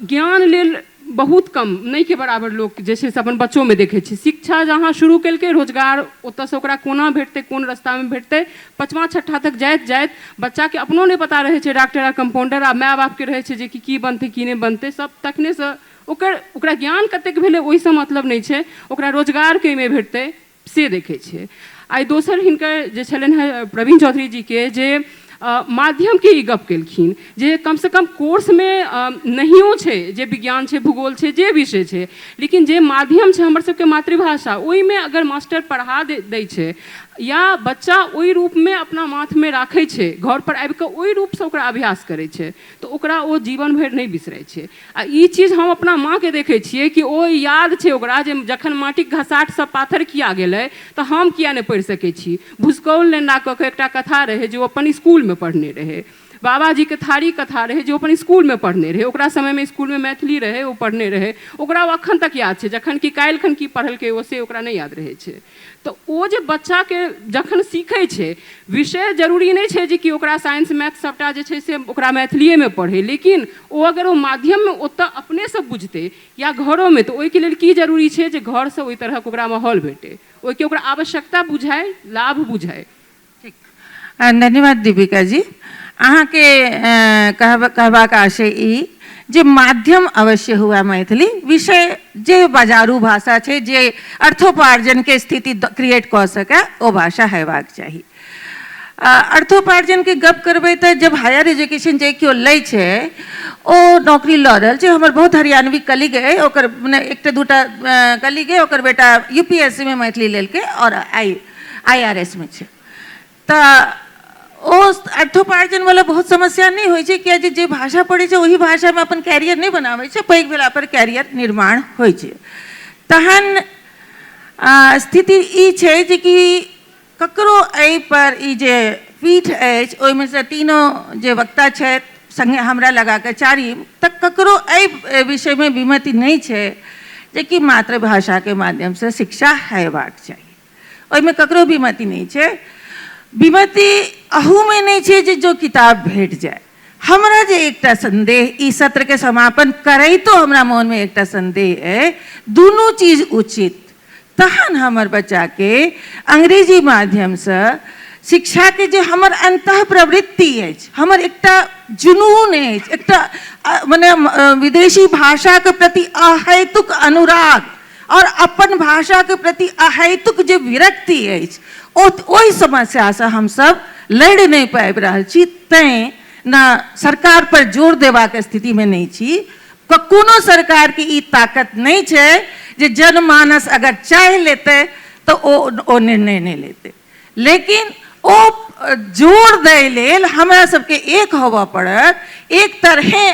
Speaker 2: ज्ञान लेल बहुत कम, नहिके बराबर लोक जे छै से अपन बच्चोमे देखै छै। शिक्षा जहाँ शुरू केलकै, रोजगार ओतऽसँ ओकरा कोना भेटतै, कोन रस्तामे भेटतै, पचमा छठा तक जाइत जाइत बच्चाके अपनो नहि पता रहै छै डॉक्टर आ कम्पाउंडर, आ माय बापके रहै छै जे कि की बनतै, की नहि बनतै। सब तखनेसँ ओकर ओकरा ज्ञान कतेक भेलै ओहिसँ मतलब नहि छै, ओकरा रोजगार कइमे भेटतै से देखै छै। आइ दोसर हिनकर जे छलनि हेँ प्रवीण चौधरी जीके, जे माध्यमके ई गप केलखिन जे कमसँ कम कोर्समे नहियो छै जे विज्ञान छै, भूगोल छै, जे विषय छै, लेकिन जे माध्यम छै हमर सबके मातृभाषा, ओहिमे अगर मास्टर पढ़ा दै छै या बच्चा ओहि रूपमे अपना माथमे राखै छै, घर पर आबि कऽ ओहि रूपसँ ओकरा अभ्यास करै छै, तऽ ओकरा ओ जीवन भरि नहि बिसरै छै। आ ई चीज हम अपना माँके देखै छियै कि ओ याद छै ओकरा जे जखन माटिक घसाटसँ पाथर किया गेलै तऽ हम किया नहि पढ़ि सकै छी। भुसकौल नेना कऽ के एकटा कथा रहै जे ओ अपन इसकुलमे पढ़ने रहै। बाबाजीके थारी कथा रहै जे ओ अपन इसकुलमे पढ़ने रहै। ओकरा समयमे इसकुलमे मैथिली रहै, ओ पढ़ने रहै, ओकरा ओ अखन तक याद छै, जखन कि काल्हि खन की पढ़लकै ओ से ओकरा नहि याद रहै छै। तऽ ओ जे बच्चाके जखन सीखै छै विषय, जरूरी नहि छै जे कि ओकरा साइंस, मैथ सभटा जे छै से ओकरा मैथिलीएमे पढ़ै, लेकिन ओ अगर ओ माध्यममे ओतऽ अपनेसँ बुझतै या घरोमे, तऽ ओहिके लेल की जरूरी छै जे घरसँ ओहि तरहक ओकरा माहौल भेटै, ओहिके ओकरा आवश्यकता बुझाय, लाभ बुझाय।
Speaker 1: ठीक, धन्यवाद दीपिका जी। अहाँके कहबाक आशय ई जे माध्यम अवश्य हुआ मैथिली, विषय जे बाजारू भाषा छै, जे अर्थोपार्जनके स्थिति क्रिएट कऽ सकै, ओ भाषा हेबाक चाही। अर्थोपार्जनके गप करबै तऽ जब हायर एजुकेशन जे केओ लै छै, ओ नौकरी लऽ रहल छै। हमर बहुत हरियाणवी कलीग अइ, ओकर मने एकटा दूटा कलीग अइ, ओकर बेटा यूपीएससी मे मैथिली लेलकै और आई आईआरएस मे छै। तऽ ओ अर्थोपार्जन वाला बहुत समस्या नहि होइ छै, किया जे जे भाषा पढ़ै छै ओहि भाषामे अपन कैरियर नहि बनाबै छै, पैघ भेला पर कैरियर निर्माण होइ छै। तहन स्थिति ई छै जे कि ककरो एहिपर ई जे पीठ अछि ओहिमे से तीनो जे वक्ता छथि संगे हमरा लगाके चारिम, तऽ ककरो एहि विषयमे विमति नहि छै जे कि मातृभाषाके माध्यमसँ शिक्षा हेबाक चाही। ओहिमे ककरो विमति नहि छै। विमति अहूमे नहि छै जे जो किताब भेट जाय। हमरा जे एकटा संदेह ई सत्रके समापन करैतो हमरा मोनमे एकटा संदेह अइ, दुनू चीज उचित, तहन हमर बच्चाके अंग्रेजी माध्यमसँ शिक्षाके जे हमर अन्तः प्रवृत्ति अछि, हमर एकटा जुनून अछि, एकटा मने विदेशी भाषाके प्रति अहेतुक अनुराग और अपन भाषाके प्रति अहेतुक जे विरक्ति अछि, ओहि समस्यासँ हमसब लड़ि नहि पाबि रहल छी। तैँ न सरकार पर जोर देबाक स्थितिमे नहि छी। कोनो सरकारके ई ताकत नहि छै जे जनमानस अगर चाहि लेतै तऽ ओ निर्णय नहि लेतै, लेकिन ओ जोर दै लेल हमरा सबके एक होबऽ पड़त, एक तरहे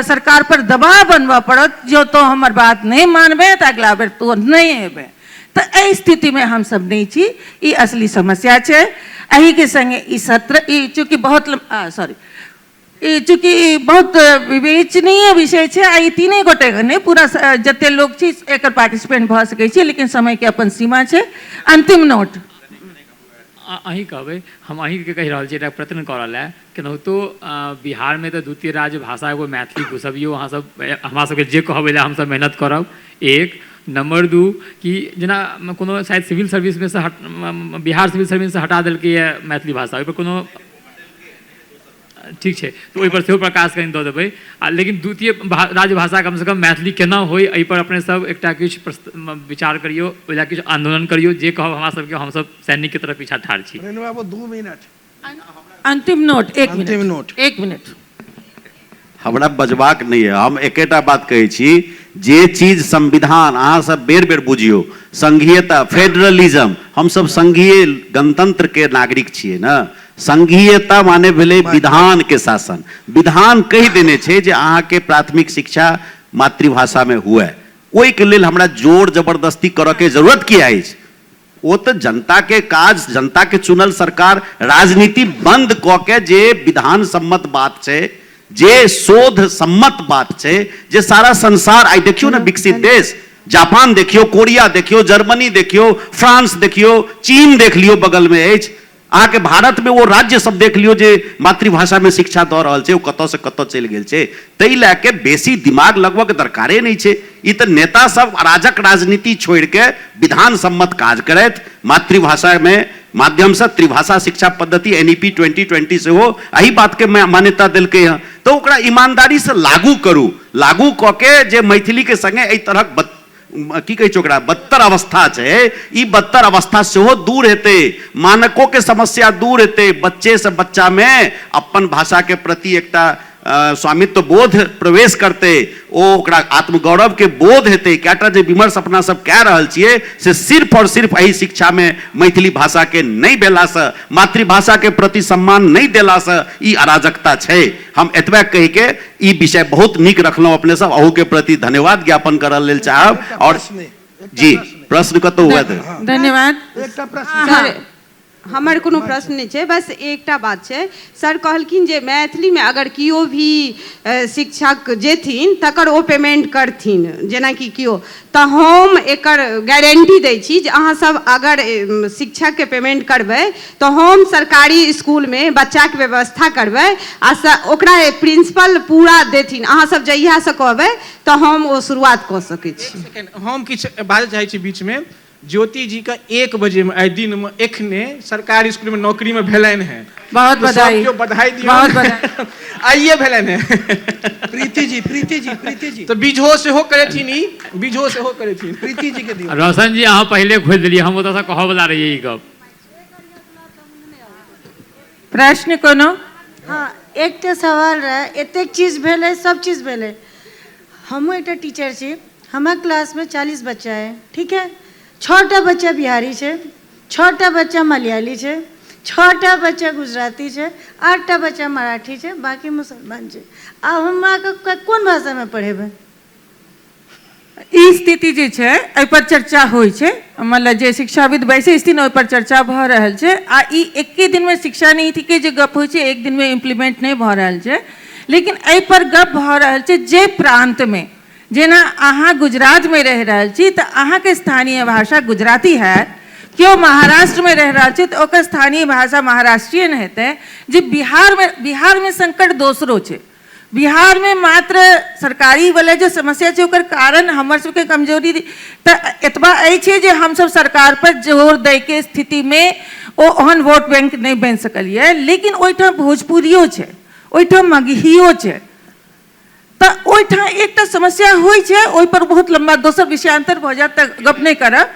Speaker 1: सरकार पर दबाव बनबऽ पड़त, जो तो हमर बात नहि मानबै तऽ अगला बेर तो नहि एबै। तऽ एहि स्थितिमे हमसब नहि छी, ई असली समस्या छै। एहिके संगे ई सत्र ई चूँकि बहुत सॉरी ई चूँकि बहुत विवेचनीय विषय छै आ ई तीने गोटेके नहि, पूरा जते लोक छी एकर पार्टिसिपेंट भऽ सकै छी, लेकिन समयके अपन सीमा छै। अंतिम नोट
Speaker 3: अहीं कहबै, हम अहीँके कहि रहल छी, एकटा प्रश्न करऽ लए केनाहितो बिहारमे तऽ द्वितीय राज्य भाषा एगो मैथिली घुसबियौ अहाँ सब, हमरा सबके जे कहबै लए हमसब मेहनत करब। एक नंबर दू कि जेना कोनो शायद सिविल सर्विसमे से बिहार सिविल सर्विससँ हटा देलकैए मैथिली भाषा, ओहिपर कोनो ठीक छै तऽ ओहिपर सेहो प्रकाश कनि दऽ देबै। आ लेकिन द्वितीय राज्य भाषा कमसँ कम मैथिली केना होइ एहिपर अपने सब एकटा किछु विचार करियौ, ओहि लए किछु आन्दोलन करियौ, जे कहब हमरा सबके हमसब सैनिकके तरफ पीछा ठाढ़ छी।
Speaker 5: रेणु बाबू 2 मिनट।
Speaker 1: अंतिम नोट, एक मिनट,
Speaker 5: अंतिम नोट,
Speaker 1: 1 मिनट।
Speaker 4: हमरा बजबाक नहि है, हम एकेटा बात कहै छी, जे चीज संविधान अहाँ सब बेर बेर बुझियौ, संघीयता फेडरलिज्म, हम सब संघीय गणतंत्र के नागरिक छियै ने। संघीयता माने भेलै विधान के शासन। विधान कहि देने छै जे अहाँके प्राथमिक शिक्षा मातृभाषामे हुए, ओहिके लेल हमरा जोर जबरदस्ती करऽके जरूरत किया अछि? ओ तऽ जनता के काज, जनता के चुनल सरकार राजनीति बंद कऽ के जे विधान सम्मत बात छै, जे शोध सम्मत बात छै, जे सारा संसार आइ देखियौ ने, विकसित देश जापान देखियौ, कोरिया देखियौ, जर्मनी देखियौ, फ्रांस देखियौ, चीन देख लियौ बगलमे अछि, अहाँके भारतमे ओ राज्य सब देख लियौ जे मातृभाषामे शिक्षा दऽ रहल छै, ओ कतऽसँ कतऽ चलि गेल छै। ताहि लए के बेसी दिमाग लगबऽके दरकारे नहि छै। ई तऽ नेता सब अराजक राजनीति छोड़िके विधान सम्मत काज करथि, मातृभाषामे माध्यमसँ त्रिभाषा शिक्षा पद्धति NEP 2020 सेहो एहि बातके मान्यता देलकै हँ, तऽ ओकरा ईमानदारीसँ लागू करू। लागू कऽ के जे मैथिलीके सङ्गे एहि तरहक की कहै छै ओकरा बदतर अवस्था छै, ई बदतर अवस्था सेहो दूर हेतै, मानकों के समस्या दूर हेतै, बच्चे से बच्चा में अपन भाषा के प्रति एकटा स्वामित्व बोध प्रवेश करतै, ओ ओकरा आत्मगौरव के बोध हेतै। कएटा जे विमर्श अपना सब कए रहल छियै से सिर्फ और सिर्फ एहि शिक्षा में मैथिली भाषा के नहि भेलासँ, मातृभाषा के प्रति सम्मान नहि देलासँ ई अराजकता छै। हम एतबे कहि के ई विषय बहुत नीक रखलहुँ अपने सब, अहू के प्रति धन्यवाद ज्ञापन करऽ लेल चाहब। और जी प्रश्न कतौ हुए
Speaker 1: धन्यवाद।
Speaker 6: सर हमर कोनो प्रश्न नहि छै, बस एकटा बात छै। सर कहलखिन जे मैथिलीमे अगर केओ भी शिक्षक जेथिन तकर ओ पेमेंट करथिन, जेनाकि केओ, तऽ हम एकर गारंटी दै छी जे अहाँसब अगर शिक्षकके पेमेंट करबै तऽ हम सरकारी स्कूलमे बच्चाके व्यवस्था करबै आ ओकरा प्रिंसिपल पूरा देथिन। अहाँसब जहियासँ कहबै तऽ हम ओ शुरुआत कऽ सकै छी।
Speaker 7: हम किछु बाजऽ चाहै छी बीचमे। ज्योति जी का 1 बजे में आइ दिन में एखने सरकारी स्कूल में नौकरी में भेलनि हैं,
Speaker 1: बहुत बधाई,
Speaker 7: सबके बधाई दियौ,
Speaker 1: बहुत बधाई।
Speaker 7: आइए भेलनि हैं।
Speaker 5: प्रीति जी, प्रीति जी, प्रीति जी
Speaker 7: तो बीझो सेहो करेथिन, ई बीझो सेहो करेथिन।
Speaker 5: प्रीति जी के दियौ।
Speaker 3: रोशन जी अहाँ पहिले खोलि देलियै, हम ओतऽसँ कहऽ वला रहियै ई गप।
Speaker 1: प्रश्न कोनो?
Speaker 8: हाँ, एकटा सवाल रहे, एतेक चीज भेलै, सब चीज भेलै, हमहूँ एकटा टीचर छी, हमार क्लास में 40 बच्चा है, ठीक है, 6टा बच्चा बिहारी छै, 6टा बच्चा मलयाली छै, 6टा बच्चा गुजराती छै, 8टा बच्चा मराठी छै, बाकी मुसलमान छै। आब हमरा कोन भाषामे पढ़ेबै?
Speaker 1: ई स्थिति जे छै एहिपर चर्चा होइ छै, मतलब जे शिक्षाविद बैसै छथिन ओहिपर चर्चा भऽ रहल छै। आ ई एके दिनमे शिक्षा नीतिके जे गप होइ छै एक दिनमे इम्प्लीमेंट नहि भऽ रहल छै, लेकिन एहिपर गप भऽ रहल छै। जे प्रान्तमे, जेना अहाँ गुजरातमे रहि रहल छी तऽ अहाँके स्थानीय भाषा गुजराती हैत, केओ महाराष्ट्रमे रहि रहल छै तऽ ओकर स्थानीय भाषा महाराष्ट्रियन हेतै। जे बिहारमे संकट दोसरो छै। बिहारमे मात्र सरकारी वाला जे समस्या छै ओकर कारण हमर सबके कमजोरी तऽ एतबा अछि जे हमसब सरकार पर जोर दैके स्थितिमे ओ ओहन वोट बैंक नहि बनि सकलियै, लेकिन ओहिठाम भोजपुरियो छै, ओहिठाम मगहियो छै, तऽ ओहिठाम एकटा समस्या होइ छै। ओहिपर बहुत लम्बा दोसर विषयांतर भऽ जायत तऽ गप नहि करब।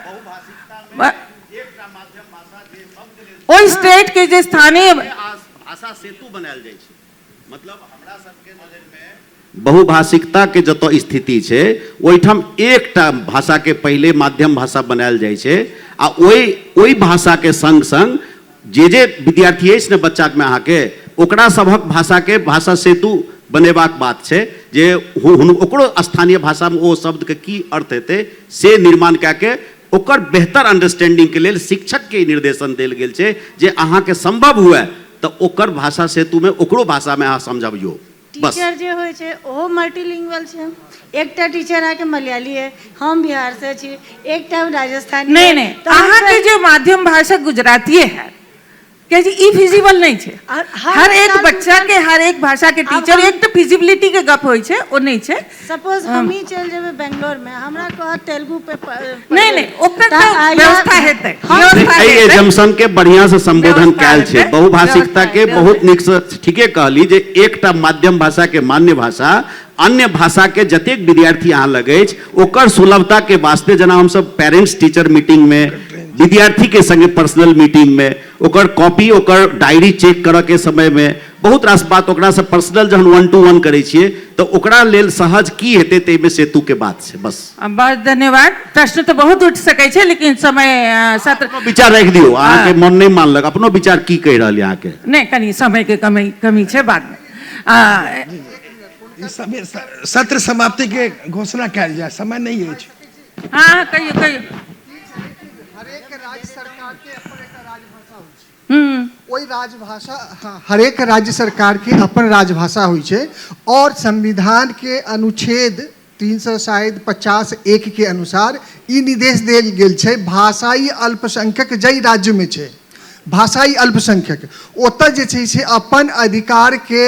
Speaker 1: ओहि स्टेटके जे स्थानीय
Speaker 4: भाषा सेतु बनायल जाइ छै, मतलब हमरा सबके नजरिमे बहुभाषिकताके जतऽ स्थिति छै ओहिठाम एकटा भाषाके पहिले माध्यम भाषा बनायल जाइ छै आ ओहि भाषाके संग संग जे जे विद्यार्थी अछि ने बच्चामे अहाँके ओकरा सभक भाषाके भाषा सेतु बनेबाक बात छै जे ओकरो स्थानीय भाषामे ओ शब्दके की अर्थ हेतै से निर्माण कए के ओकर बेहतर अंडरस्टैंडिंगके लेल शिक्षकके निर्देशन देल गेल छै जे अहाँके संभव हुए तऽ ओकर भाषा सेतुमे ओकरो भाषामे अहाँ समझबियौ। बस
Speaker 8: टीचर जे होइ छै ओहो मल्टीलिंगुअल छै। एकटा टीचर अहाँके मलयाली है, हम बिहार से छी, एकटा राजस्थानी।
Speaker 1: नहीं नहीं, अहाँके जे माध्यम भाषा गुजरातीये है, कियाकि ई फिजिबल नहीं छै। हर एक बच्चा के हर एक भाषा के टीचर, एक तो फिजिबिलिटी के गप होइ छै, ओ नहीं छै।
Speaker 8: सपोज हम ही चल जेबै बेंगलोर में, हमरा कहत तेलुगु पे
Speaker 1: नहीं नहीं, ओकर तो व्यवस्था हेतै।
Speaker 4: एहि एजम्पशन के बढ़िया से संबोधन कयल छै। बहुभाषिकता के बहुत नीक से ठीके कहली जे एकटा माध्यम भाषा के मान्य भाषा अन्य भाषा के जतेक विद्यार्थी अहाँ लग अछि ओकर सुलभता के वास्ते जेना हमसब पेरेंट्स टीचर मीटिंग में विद्यार्थी के संगे पर्सनल मीटिंग में ओकर कॉपी ओकर डायरी चेक करऽ के समय में बहुत रास बात ओकरा से पर्सनल जहन 1 to 1 करै छियै तऽ ओकरा लेल सहज की हेतै ताहिमे सेतु के बात छै। बस
Speaker 1: बहुत धन्यवाद। प्रश्न तऽ बहुत उठि सकै छै, लेकिन समय सत्र
Speaker 4: विचार राखि दियौ, अहाँके मन नहि मानलक, अपनो विचार की कहि रहल अहाँके।
Speaker 1: नहि, कनि समय के कमी छै, बादमे
Speaker 5: समय सत्र समाप्ति के घोषणा कयल जाय, समय नहीं अछि।
Speaker 1: हाँ कहियो कहियो।
Speaker 9: हरेक राज्य सरकार के अपन एकटा राजभाषा होइ छै। ओहि राजभाषा, हाँ, हरेक राज्य सरकार के अपन राजभाषा होइ छै और संविधान के अनुच्छेद 350(1) के अनुसार ई निर्देश देल गेल छै भाषाई अल्पसंख्यक जै राज्य में छै, भाषाई अल्पसंख्यक ओतऽ जे छै से अपन अधिकार के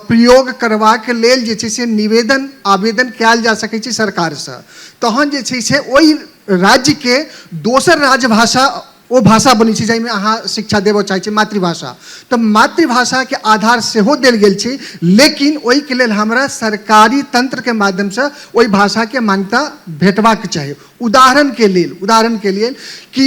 Speaker 9: प्रयोग करबाक लेल जे छै से निवेदन आवेदन कयल जा सकै छै सरकारसँ। तहन जे छै से ओहि राज्यके दोसर राजभाषा ओ भाषा बनै छै जाहिमे अहाँ शिक्षा देबऽ चाहै छी, मातृभाषा। तऽ मातृभाषाके आधार सेहो देल गेल छै, लेकिन ओहिके लेल हमरा सरकारी तंत्रके माध्यमसँ ओहि भाषाके मान्यता भेटबाक चाही। उदाहरणके लेल कि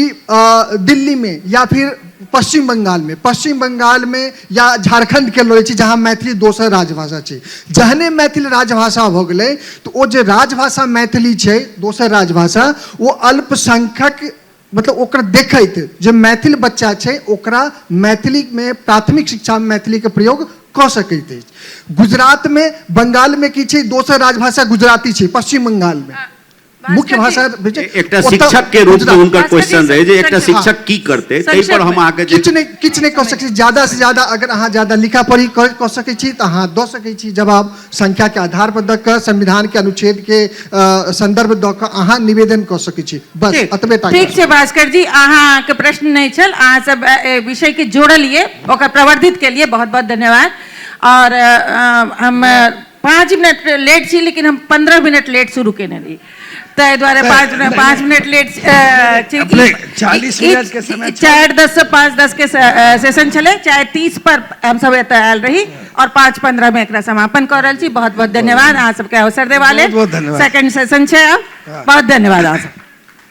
Speaker 9: दिल्लीमे या फिर पश्चिम बंगालमे या झारखण्डके लै छी जहाँ मैथिली दोसर राजभाषा छै। जहने मैथिली राजभाषा भऽ गेलै तऽ ओ जे राजभाषा मैथिली छै दोसर राजभाषा, ओ अल्पसंख्यक मतलब ओकर देखैत जे मैथिल बच्चा छै ओकरा मैथिलीमे प्राथमिक शिक्षामे मैथिलीके प्रयोग कऽ सकैत अछि। गुजरातमे बंगालमे की छै, दोसर राजभाषा गुजराती छै, पश्चिम बंगालमे मुख्य भाषा
Speaker 4: एकटा शिक्षक के रूप में हुनकर क्वेश्चन रहे जे एकटा शिक्षक की करते, ताहि पर हम अहाँके
Speaker 9: किछु नहि कऽ सकै छी। ज्यादा से ज्यादा अगर अहाँ ज्यादा लिखा पढ़ी कऽ सकै छी तऽ अहाँ दऽ सकै छी जवाब, संख्या के आधार पर दऽ कऽ संविधान के अनुच्छेद के संदर्भ दऽ कऽ अहाँ निवेदन कऽ सकै छी, बस एतबे टा।
Speaker 1: ठीक छै भास्कर जी, अहाँके प्रश्न नहि छल, अहाँ सब विषय के जोड़लियै, ओकरा प्रवर्धित केलियै, बहुत बहुत धन्यवाद। और हम 5 मिनट लेट छी, लेकिन हम 15 मिनट लेट शुरू केने रही, ताहि दुआरे 5 मिनट लेट छी।
Speaker 5: 40 मिनट के समय
Speaker 1: 4:10 से 5:10 के सेशन छलै, 4:30 पर हम सब एतऽ आयल रही और 5:15 में एकरा समापन कऽ रहल छी। बहुत बहुत धन्यवाद अहाँ सबके अवसर देबा लेल।
Speaker 5: सेकंड
Speaker 1: सेशन छै अब, बहुत धन्यवाद अहाँ सब।